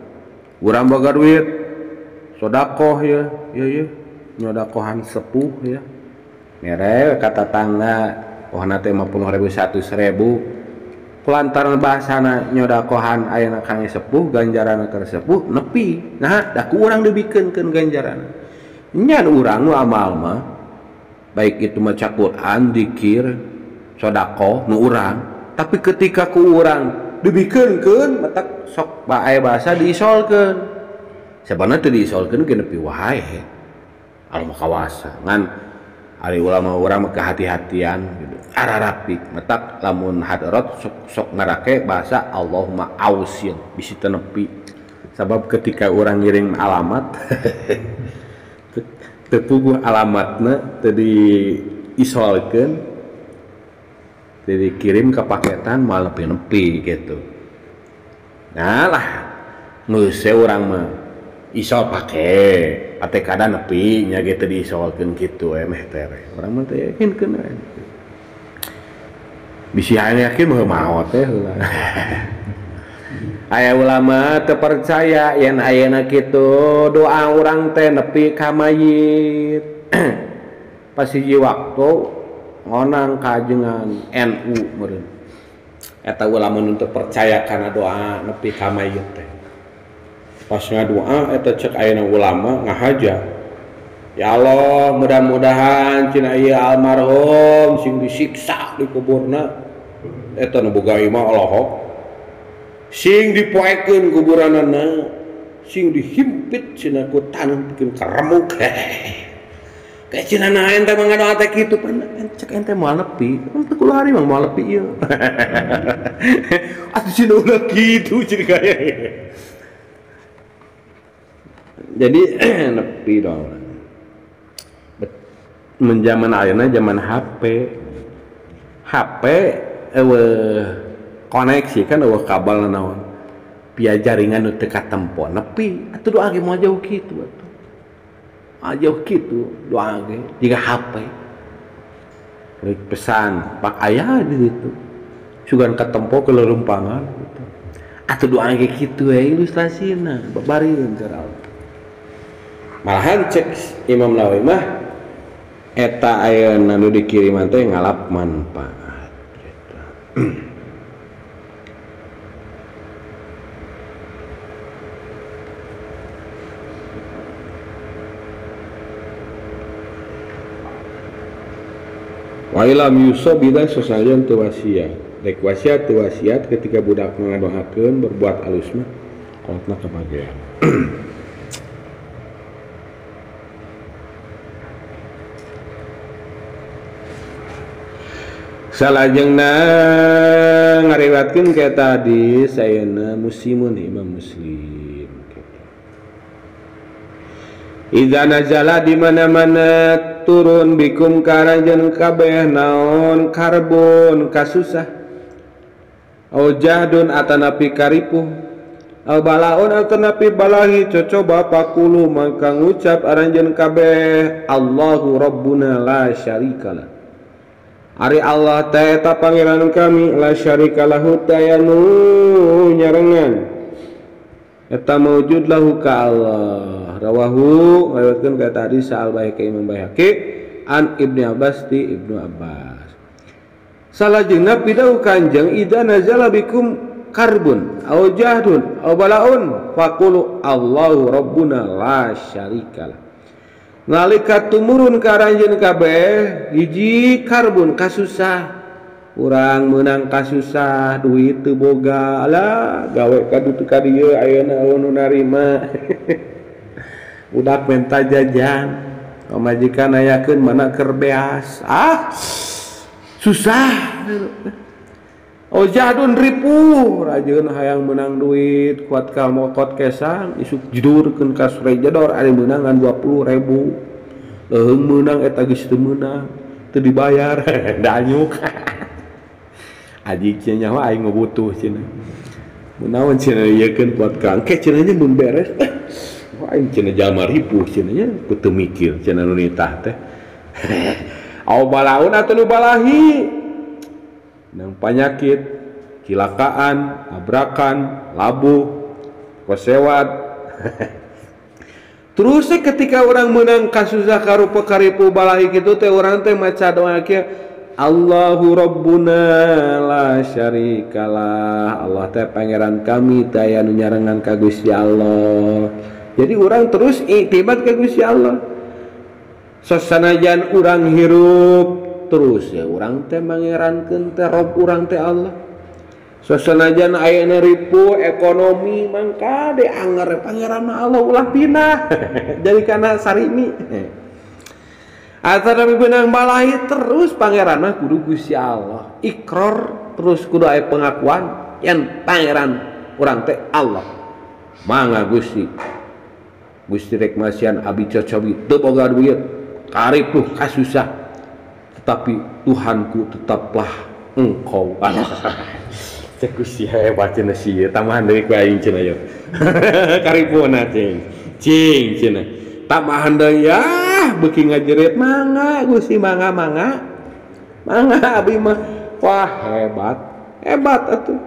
[SPEAKER 1] Urang boga duit sedekah ya, ya ya. Nyodakohan sepuh ya. Mere ka tatangga ohna teh 50.000 100.000. Kulantaran bahasana nyodakohan ayeuna kang sepuh ganjaranna keur sepuh nepi. Nah, da ku urang dibikeunkeun ganjaranna. Nya urang nu amal mah baik itu maca Quran, zikir, sedekah nu urang, tapi ketika ku urang dibikeunkeun matak sok bae bahasa diisolkeun. Sebenarnya teu diisolkeun ge nepi wae. Alma kawasa ngan ari ulama urang mah kehati-hatian gitu. Ararapi matak lamun hadarat sok ngarake bahasa Allahumma ausil bisi teu nepi. Sabab ketika urang ngiring alamat teu puguh alamatna teu diisolkeun, teu dikirim ke paketan moal nepi-nepi gitu. Nah lah geus urang mah isol pake ate kada nepi nya ge teu diisolkeun kitu we meh tere. Urang mah teu yakinkeun we. Bisi hayang yakin mah maot teh heula. Aya ulama teu percaya yen ayeuna kitu doa urang teh nepi ka mayit. Pas hiji waktu ngonang kajengan NU meureun. Eta ulama nu teu percaya kana doa nepi ka mayit teh. Pas ngadoa eta cek ayeuna ulama ngahaja. Ya Allah, mudah-mudahan cenah ieu almarhum sing disiksa di kuburna. Eta nu boga imah olohok. Sing dipoekeun kuburanana, sing dihimpit cenah ku taneuh pikeun karemuk. Kayak cenah na ente mah ngadoa teh kitu pan cek ente moal nepi. Kan teu kula hari mah moal nepi ieu. Atuh cenah ulah kitu cenah kaya. Jadi nepi dong. Menjaman ayeuna zaman HP. HP eueuh koneksi kan eueuh kabel naon. Pia jaringan nu teu katempo nepi atuh doa ge moal jauh kitu atuh. Moal jauh kitu doa ge jiga HP. Rek pesan pak aya di ditu. Sugan katempo ke lelempangan gitu. Atuh doa ge kitu we ilustrasina babarieun keur Allah. Malahan cek Imam Nawawi mah eta ayeuna nu dikiriman teh ngalap manfaat gitu. Wa ilam yusab bidan sosalian teu wasiat. Rek wasiat teu wasiat ketika budak ngadoakeun berbuat alus mah kolotna kebagian. Salajengna ngariwatkeun ka tadi sayeuna muslimun Imam Muslim gitu. Idza nazala di mana-mana turun bikum karanjeun kabeh naon karbon kasusah au jahdun atanapi karipuh au balaun atanapi balahi cocoba pakulu mangka ngucap aranjeun kabeh Allahu Rabbuna la syarikalah. Ari Allah teh eta pangeran kami la syarika lahu tayanu nyarengan eta maujud lahu ka Allah. Rawahu ngariwayatkeun ka eta hadis Al Baihaqi Imam Baihaqi an Ibnu Abbas ti Ibnu Abbas. Salajengna pidau kanjeng idza nazala bikum karbun aw jahdun aw balaun faqulu Allahu rabbuna la syarikalah. Nalika tumurun ka aranjeun kabeh hiji karbun kasusah, urang meunang kasusah duit teu boga, alah gawe ka ditu ka dieu ayeuna eueuh nu narima. Budak menta jajan, pamajikan ayakeun mana keur beas. Ah susah. Oh jahdun ripuh, rajeun hayang meunang duit kuat ka mokot kesang isuk jidurkeun ka sore jedor ari meunang ngan 20.000. Leuheung meunang eta geus teu meunang, teu dibayar. Danyuk. Aji cenah nyaho aing butuh cenah. Munaon cenah ieukeun kuat ka engke cenah nya mun beres. Wah aing cenah jalma ripuh cenah nya ku teu mikir cenah nu nitah teh. Au balaun atuh nu balahi. Nang panyakit, cilakaan, tabrakan, labuh, kosewat. Terus ketika orang menang kasusah karupa karipu balahi kitu teh orang teh maca doa kieu Allahu Rabbuna la syarikalah. Allah teh pangeran kami teh aya nu nyarengan ka Gusti Allah. Jadi orang terus iktibat ka Gusti Allah. Sasanajan urang hirup terus ya urang teh mangerankeun teh Rob urang teh Allah. Sasanajan ayeuna ripuh ekonomi mangka de anger pangeran mah Allah ulah pindah. Jadi kana sarimi. Atanapi benang balahi terus pangeran mah kudu Gusti Allah. Ikrar terus kudu aya pengakuan yen pangeran urang teh Allah. Mangga Gusti. Gusti rek masian abi cocobi teu boga duit, karipuh kasusah. Tetapi Tuhanku tetaplah engkau. Cek Gusti hebat cenah sieun tambahan deui ku aing cenah yeuh. Karipuna cing. Cing cenah. Tambahan deui ya beuki ngajerit mangga Gusti mangga mangga. Mangga abi mah. Wah hebat. Hebat atuh.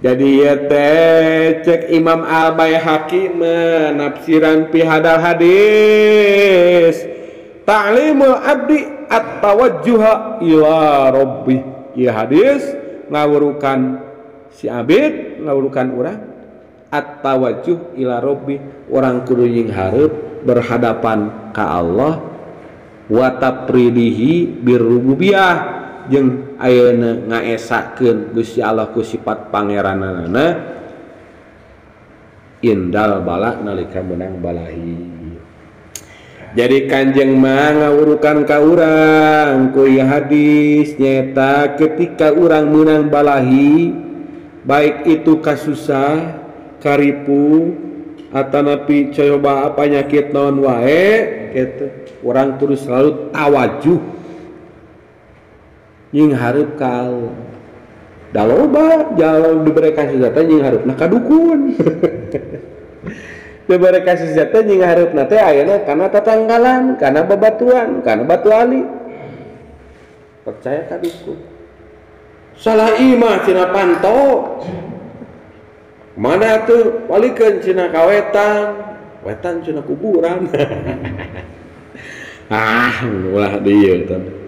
[SPEAKER 1] Jadi ieu teh cek Imam Al Baihaqi menafsiran fi hadal hadis. Ta'limul abdi at-tawajjuha ila rabbih. Ieu hadis ngawurukan si abid, ngawurukan urang at-tawajjuh ila rabbih, urang kudu nyinghareup berhadapan ka Allah wa tapridihi birrububiyah jeung ayeuna ngaesakeun Gusti Allah ku sifat pangeranana indal bala nalika meunang balahi. Jadi kanjeng mah ngawurukan ka urang ku ieu hadis nyaeta ketika urang meunang balahi baik itu kasusah, karipu atanapi coba penyakit naon wae gitu. Urang kudu selalu tawajuh nyinghareup ka Allah. Da loba jalan dibere kasusah teh nyinghareupna ka dukun. Dibere kasusah teh nyinghareupna teh ayeuna kana tatanggalan, kana babatuan, kana batu ali. Percaya ka dukun. Salah imah cenah panto. Mana tuh walikeun cenah ka wetan, wetan cenah kuburan. Ah, ulah dieu teh.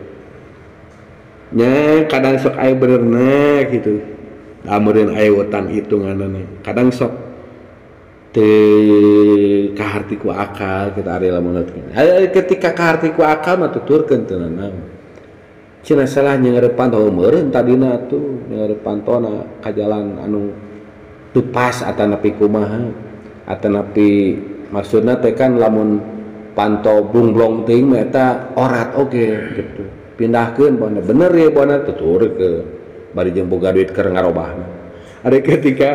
[SPEAKER 1] Nya kadang sok aya benerna gitu. Da meureun aya wetan hitunganna. Kadang sok teu kaharti ku akal kita ari lamun ketika kaharti ku akal mah tuturkeun teu nanaon. Cenah salah nyeureut panto meureun tadina tuh nyeureut pantona ka jalan anu teu pas atanapi kumaha atanapi maksudna teh kan lamun panto blung-blong teuing mah eta orat oge gitu. Pindahkeun bona bener ya bona tuturkeun bari jeung boga duit keur ngarobahna. Ari ketika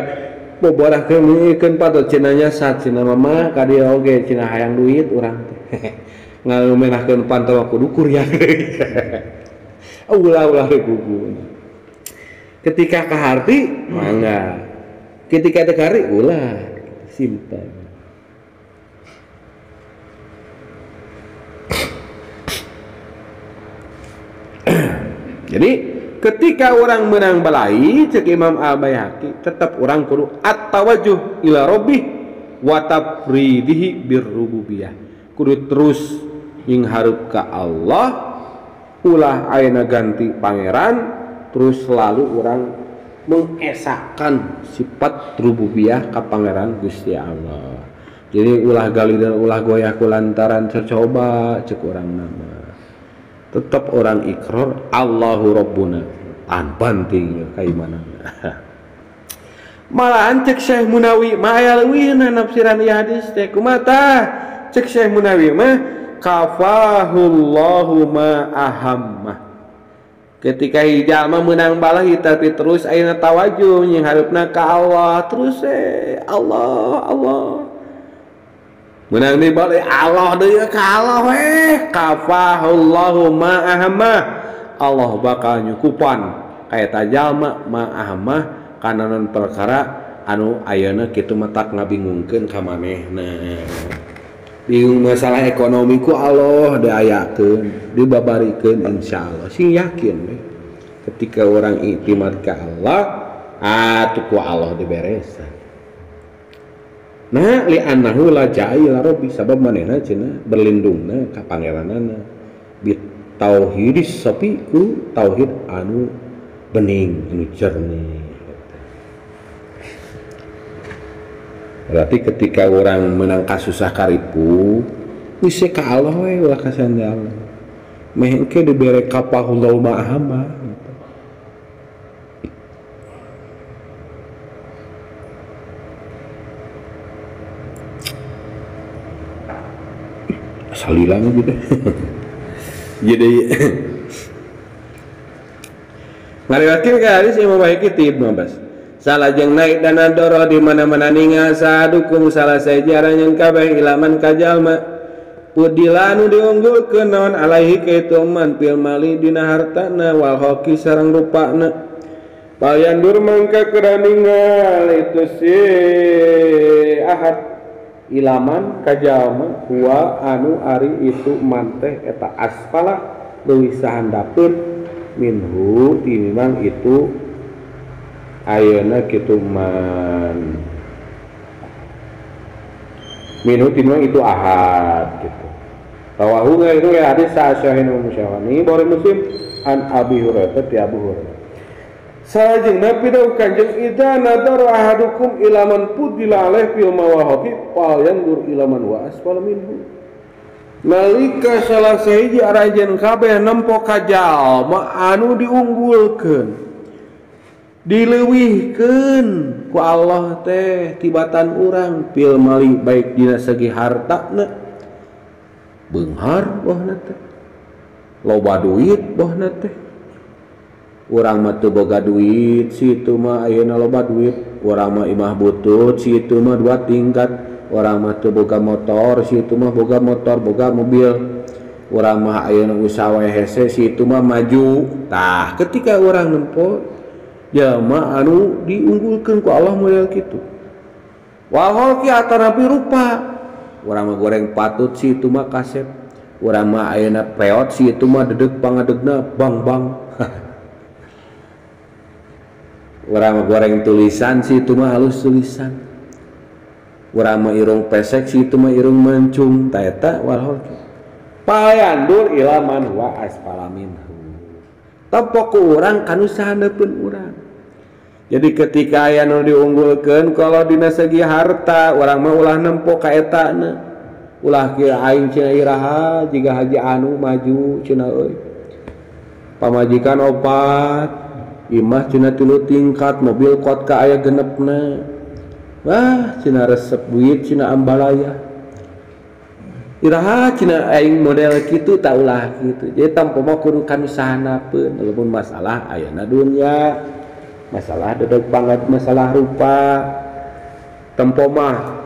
[SPEAKER 1] boborahkeun mikeun panto cenah nya sat cenah mama ka dieu oge cenah hayang duit urang teh. Ngalumenahkeun panto mah kudu kuryang. Ulah-ulah gugu. Ketika kaharti mangga. Ketika teu kaharti ulah. Simpel. Jadi ketika orang menang balai cek Imam Al Baihaqi tetap orang kudu at-tawajjuh ila rabbih wa tafridihi birrububiyah. Kudu terus nyinghareup ka Allah, ulah ayeuna ganti pangeran, terus selalu urang mengesahkan sifat rububiyah ka pangeran Gusti Allah. Jadi ulah gali dan ulah goyah kulantaran coba cek urang nama. Tetap orang ikrar Allahu Rabbuna. An banting kaimanan. Malahan cek Syekh Munawi mah aya leuwihna nafsiran ieu hadis teh kumaha tah? Cek Syekh Munawi mah kafahullahu ma ahammah. Ketika jalma meunang balahi tapi terus ayeuna tawajuh nyinghareupna ka Allah terus Allah Allah. Meunang di balik Allah deui ka Allah we kafahullahu ma ahammah. Allah bakal nyukupan ka eta jalma ma ahammah kana non perkara anu ayeuna kitu mah tak ngabingungkeun ka manehna. Bingung masalah ekonomi ku Allah diayakeun, dibabarikeun insyaallah. Sing yakin we. Ketika orang iktimad ka Allah, atuh ku Allah diberesan. Nah, li annahu la ja'ila rabbi sabab manehna cenah berlindungna ka pangeranana bi tauhidis sapi ku tauhid anu bening, anu jernih. Berarti ketika orang menang kasusah karipu, geus ka Allah we ulah ka sandi Allah. Meh engke dibere kapahullahu ma ahamma gitu. Asal hilang gitu. Jadi ngariwatkeun ka hadis Imam Baihaqi ti Ibnu Abbas. Salajeng naik dana doro di mana-mana ningal sadukum salah sejarah yang kabeh ilaman kajalma pudila anu diunggulkeun naon alaihi ka itu man fil mali dina hartana wal hoki sareng rupana payandur mangka keur ningal itu si ahad ilaman kajalma huwa anu ari itu man teh eta asfala leuwih sahandapeun minhu tinimbang itu ayeuna kitu man minhu tinimbang itu ahad gitu. Rawahu itu hadis sahih Muslim Bukhari Muslim an Abi Hurairah ti Abu Hurairah. Salajengna pidauh Kanjeng idza nadara ahadukum ila man pudila alaihi fil mawahati fal yandur ila man wa asfala minhu. Nalika salah sahiji aranjeun kabeh nempo ka jalma anu diunggulkeun dileuwihkeun ku Allah teh tibatan urang fil mali baik dina segi hartana beunghar bohna teh loba duit bohna teh urang mah teu boga duit si itu mah ayeuna loba duit urang mah imah butut si itu mah dua tingkat urang mah teu boga motor si itu mah boga motor boga mobil urang mah ayeuna usaha we hese si itu mah maju. Tah ketika urang nempo jalma anu diunggulkeun ku Allah model kitu. Wal holki atanapi rupa. Urang mah goreng patut si itu mah kasep. Urang mah ayeuna peot si itu mah dedeg pangadegna bang-bang. Urang mah goreng tulisan si itu mah halus tulisan. Urang mah irung pesek si itu mah irung mancung. Ta eta wal holki. Payandur ila man huwa asfala minhu. Tempo ku urang kanu sahandapeun urang. Jadi ketika aya nu diunggulkeun kalau dina segi harta urang mah ulah nempo ka etana. Ulah kieu aing cenah iraha jiga haji anu maju cenah euy. Pamajikan opat, imah cenah 3 tingkat, mobil kot ka aya genepna. Wah, cenah resep duit cenah ambalaya. Iraha cenah aing model kitu tak ulah kitu. Jadi tampo mah kudu kanu sahandapeun walaupun masalah ayeuna dunya, masalah dedeg banget, masalah rupa. Tempo mah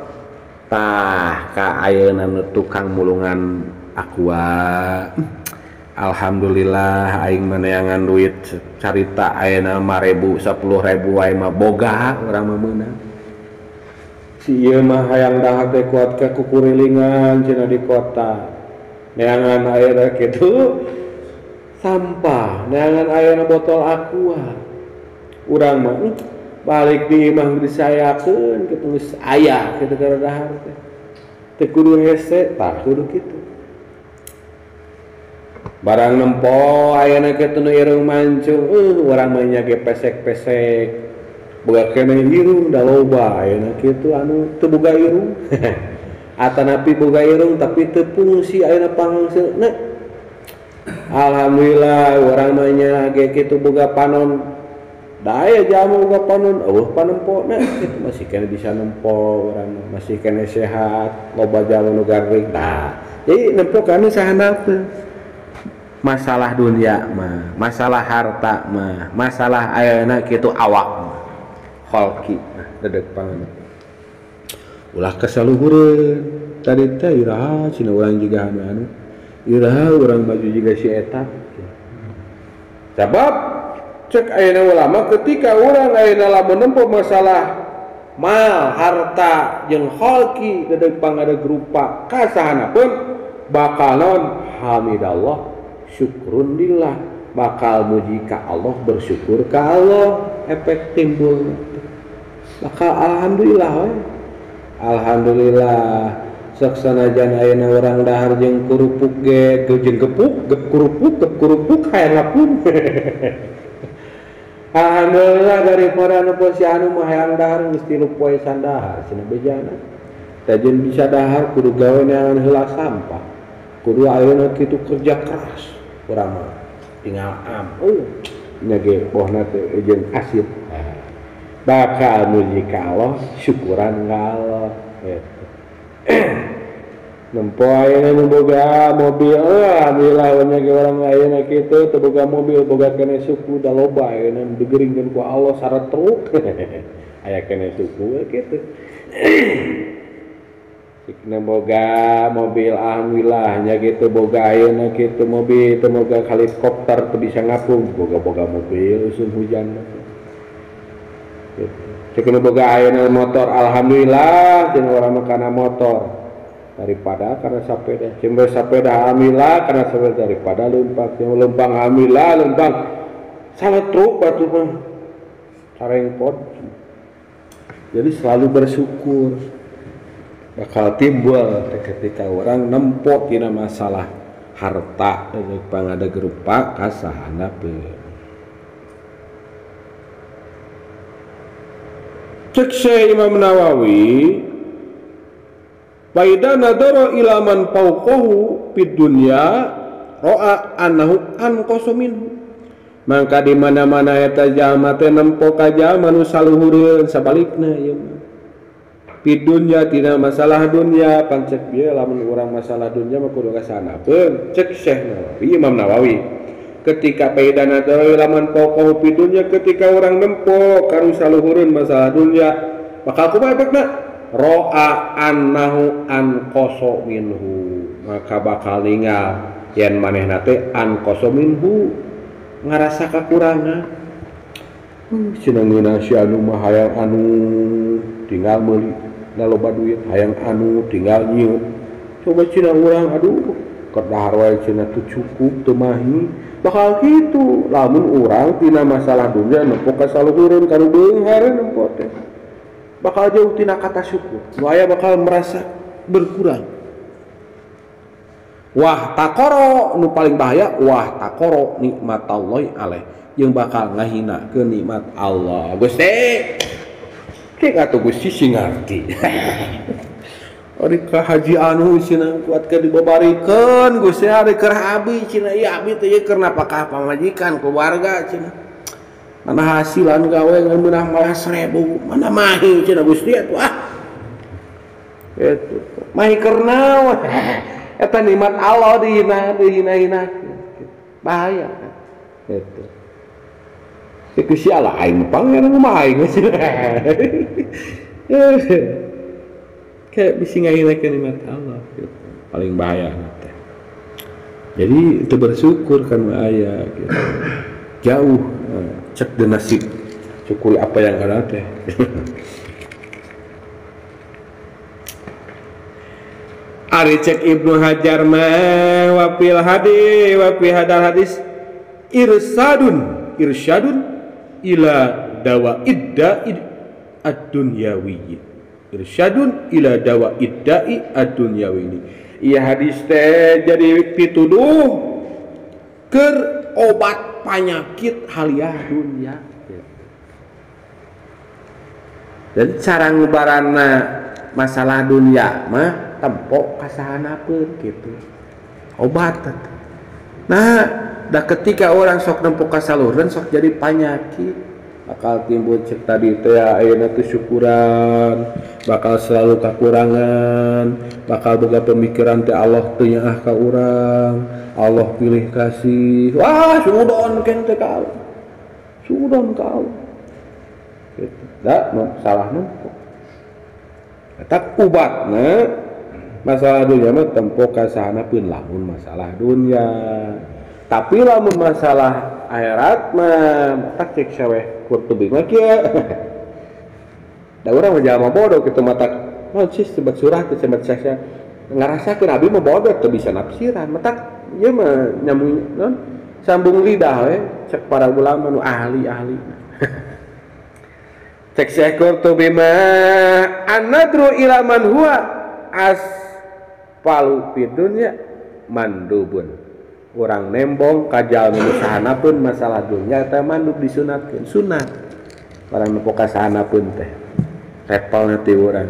[SPEAKER 1] tah ka ayeuna nu tukang mulungan aqua. Alhamdulillah aing meneangan duit carita ayeuna 5.000 10.000 wae mah boga urang mah meunang. Si ieu mah hayang dahar teh kuat ka kukurilingan cenah di kota. Neangan ayeuna kitu sampah, neangan ayeuna botol aqua. Urang mah Balik di imah disayakeun kitu geus aya kitu keur dahar teh. Teu kudu hese tah kudu kitu. Barang nempo ayeuna kitu nu irung mancung, urang mah nya ge pesek-pesek. Boga keneh irung da loba ayeuna kitu anu teu boga irung. Atanapi boga irung tapi teu fungsi ayeuna pangseuna. Alhamdulillah urang mah nya ge kitu boga panon. Da aya jalma boga panon, eueuh panempona kitu masih keneh bisa nempo urang masih keneh sehat, loba jalma nu garing. Nah, jadi nempo kana sahandapeun. Masalah dunia mah, masalah harta mah, masalah ayeuna kitu awak mah. Kholqi nah dedek pangan. Ulah kasaluhureun tadi teh iraha cenah urang jiga anu. Iraha urang maju jiga si eta. Sabab cek ayeuna ulama ketika urang ayeuna lamun nempo masalah mal, harta jeung kholqi dedek pangadeg rupa kasahana pun bakal naon hamidallah syukrun lillah, bakal muji ka Allah, bersyukur ka Allah, efek timbul bakal alhamdulillah we. Alhamdulillah sok sanajan ayeuna urang dahar jeung kerupuk ge jeung gepuk gep kerupuk gep kerupuk hayang ngapun. Alhamdulillah daripada nu si anu mah hayang dahar geus 3 poe sandahar cenah bejana. Tajeun bisa dahar kudu gawe neangan heula sampah. Kudu ayeuna kitu kerja keras urang mah tinggal am. Nya ge bohna teh jeung asid. Bakal muji ka Allah, syukuran ka Allah gitu. Nempo ayeuna nu boga mobil, alhamdulillah nya ge urang ayeuna kitu teu boga mobil, boga keneh suku da loba ayeuna digeringkeun ku Allah syarat truk. Aya keneh suku kitu. Cikna boga mobil alhamdulillah nya kitu boga ayeuna kitu mobil teu boga helikopter teu bisa ngapung, boga-boga mobil usum hujan. Gitu. Cikna boga ayeuna motor alhamdulillah cenah urang mah kana motor daripada karena sepeda, cembe sepeda alhamdulillah karena sepeda daripada leumpang, leumpang alhamdulillah leumpang salah truk batu mah sarengpot. Jadi selalu bersyukur bakal timbul ketika orang nempo tina masalah harta pangada gerupa kasahana pe. Cek Syekh Imam Nawawi, Faida nadoro ila man fawqahu fid dunya ra'a annahu anqasu minhu. Mangka di mana-mana eta jalma teh nempo ka jalma nu saluhureun sabalikna ieu mah. Fid dunya tina masalah dunya pan cek bieu lamun urang masalah dunya mah kudu kasanapeun. Cek Syekh Nawawi, Imam Nawawi. Ketika faida nadoro ila man fawqahu fid dunya, ketika urang nempo ka nu saluhureun masalah dunya, bakal kumaha efekna? Ro'a annahu anqasu minhu, maka bakal ningal yen manehna teh anqasu minhu ngarasa kakurangan. Cenah ngeunah si anu mah hayang anu tinggal meuli da loba duit, hayang anu tinggal nyieu. Coba cenah urang aduh keur dahar wae cenah teu cukup teu mahi, bakal kitu lamun urang tina masalah dunya nempo ka saluhureun ka nu beunghar nempo teh. Bakal jauh tina kata syukur, nu aya bakal merasa berkurang. Wah takoro nu paling bahaya, wah takoro nikmatallahi alaih, jeung bakal ngahina ke nikmat Allah. Gusti, cek atuh Gusti sing ngarti. Ari ka haji anu cenah kuat ke dibabarikeun Gusti ari keur abi cenah ieu abi teh ieu keur napakah pamajikan keluarga cenah. Mana hasilan gawe ngan meunang malah 1000, mana mahi cenah Gusti atuh ah. Gitu. Mahi keur naon? Eta nikmat Allah dihina dihina-hina. Bahaya kan. Gitu. Cek Gusti Allah aing pangeran mah aing. Kayak bisi ngahinakeun nikmat Allah gitu. Paling bahaya teh. Jadi itu bersyukur kan aya gitu. Jauh cek de nasib, syukuri apa yang ada teh. Ari cek Ibnu Hajar mah wa fil hadi wa fi hadal hadis irsadun irsyadun ila dawa idda'i ad-dunyawi. Irsyadun ila dawa idda'i ad-dunyawi. Ieu hadis teh jadi pituduh keur obat penyakit haliah dunia. Jadi cara ngubarana masalah dunia mah tempok kasahanapeun gitu. Obat. Nah, dah ketika orang sok nempok kasalureun sok jadi penyakit, bakal timbul cek tadi teh ayeuna teh syukuran, bakal selalu kekurangan, bakal boga pemikiran teh Allah teu nyaah ka urang, Allah pilih kasih. Wah, sudon ken teh ka Allah. Sudon ka Allah. Gitu. Da salah nempok. Eta ubatna masalah dunia mah tempo kasahana pun lamun masalah dunia. Tapi lamun masalah akhirat mah tak cek saweh Qurtubi mah kieu. Da urang mah jalma bodoh kitu mata naon sih sebat surah teh sebat sasya ngarasakeun abi mah bodoh teu bisa nafsiran. Matak ieu mah nyambung naon sambung lidah we cek para ulama nu ahli-ahli. Cek Syekh Qurtubi mah an-nadru ila man huwa asfalu fid dunya mandubun. Urang nembong ka jalmi nu sahanapeun masalah dunya teh mandub disunatkeun sunat. Urang nempo ka sahanapeun teh repelna ti urang.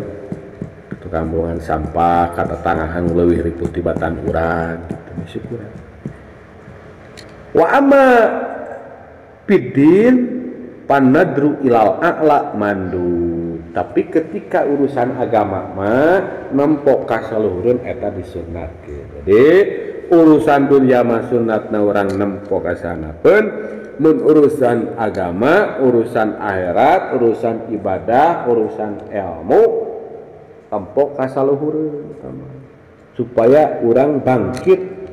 [SPEAKER 1] Tukang buangan sampah ka tetangahan leuwih riput tibatan urang kitu syukuran. Wa amma fiddin panadru ilal a'la mandu. Tapi ketika urusan agama mah nempok kasaluhureun eta disunatkeun. Jadi urusan dunia mah sunatna urang nempok kasanapeun, mun urusan agama, urusan akhirat, urusan ibadah, urusan ilmu tempok kasaluhureun supaya urang bangkit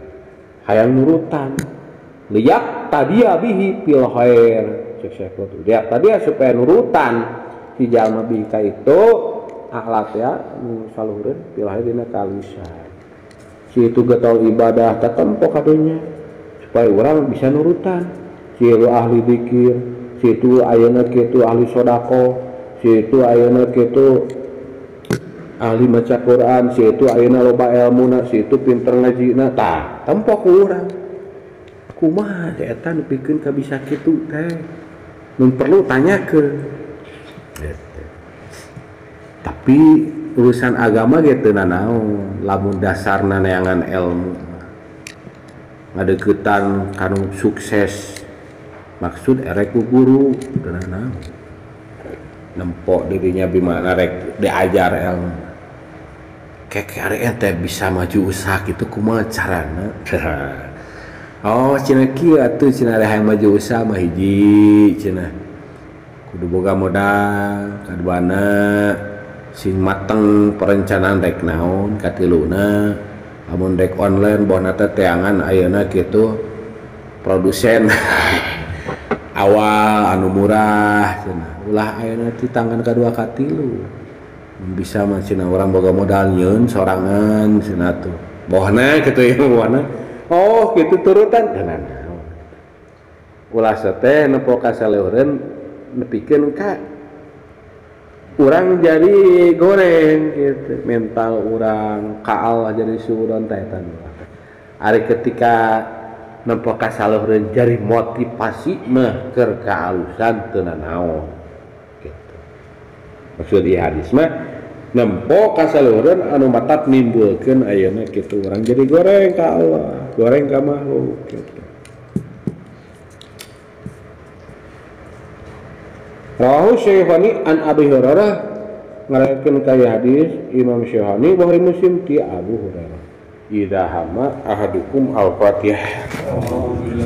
[SPEAKER 1] hayang nurutan. Liyak tadia bihi fil khair. Cek Syekh Qurtubi. Dia tadi ya supaya nurutan si jalma bihi ka itu akhlak ya nu saluhureun fil khair dina kalusan. Si itu getol ibadah tatempo kadunya supaya orang bisa nurutan. Si itu ahli zikir, si itu ayeuna kitu ahli sedekah, si itu ayeuna kitu ahli maca Quran, si itu ayeuna loba elmuna, si itu pinter ngajina. Tah, tempo ku urang. Kumaha teh eta nu pikeun ka bisa kitu teh? Nu perlu tanyakeun. Gitu. Tapi urusan agama ge teu nanaon, lamun dasarna neangan ilmu. Ngadeukeutan kanu sukses. Maksud erek ku guru teu nanaon. Nempo dirinya bimana rek diajar ilmu. Keke ari ente bisa maju usaha kitu kumaha carana? Oh cenah kieu atuh cenah hayang maju usaha mah hiji cenah kudu boga modal, kaduana sing mateng perencanaan rek naon, katiluna lamun rek online bohna teh teangan ayeuna kitu produsen awal anu murah cenah ulah ayeuna ti tangan kadua katilu bisa mah cenah urang boga modal nyieun sorangan cenah tuh bohna kitu ieu bohna. Oh gitu turutan naon ulah teh nempo ka saleureun nepikeun ka urang jadi goreng gitu mental urang ka Allah jadi suudon teh eta. Ari ketika nempo ka saleureun jadi motivasi mah keur kaalusan teu nanaon gitu. Maksud ieu hadis mah nempo ka saleureun anu matak nimbulkeun ayeuna kitu urang jadi goreng ka Allah, goreng ka makhluk gitu. Rawahu Syekhani an Abi Hurairah, ngariwayatkeun ka hadis Imam Syekhani Bukhari Muslim ti Abu Hurairah. Idza hama ahadukum al-Fatihah.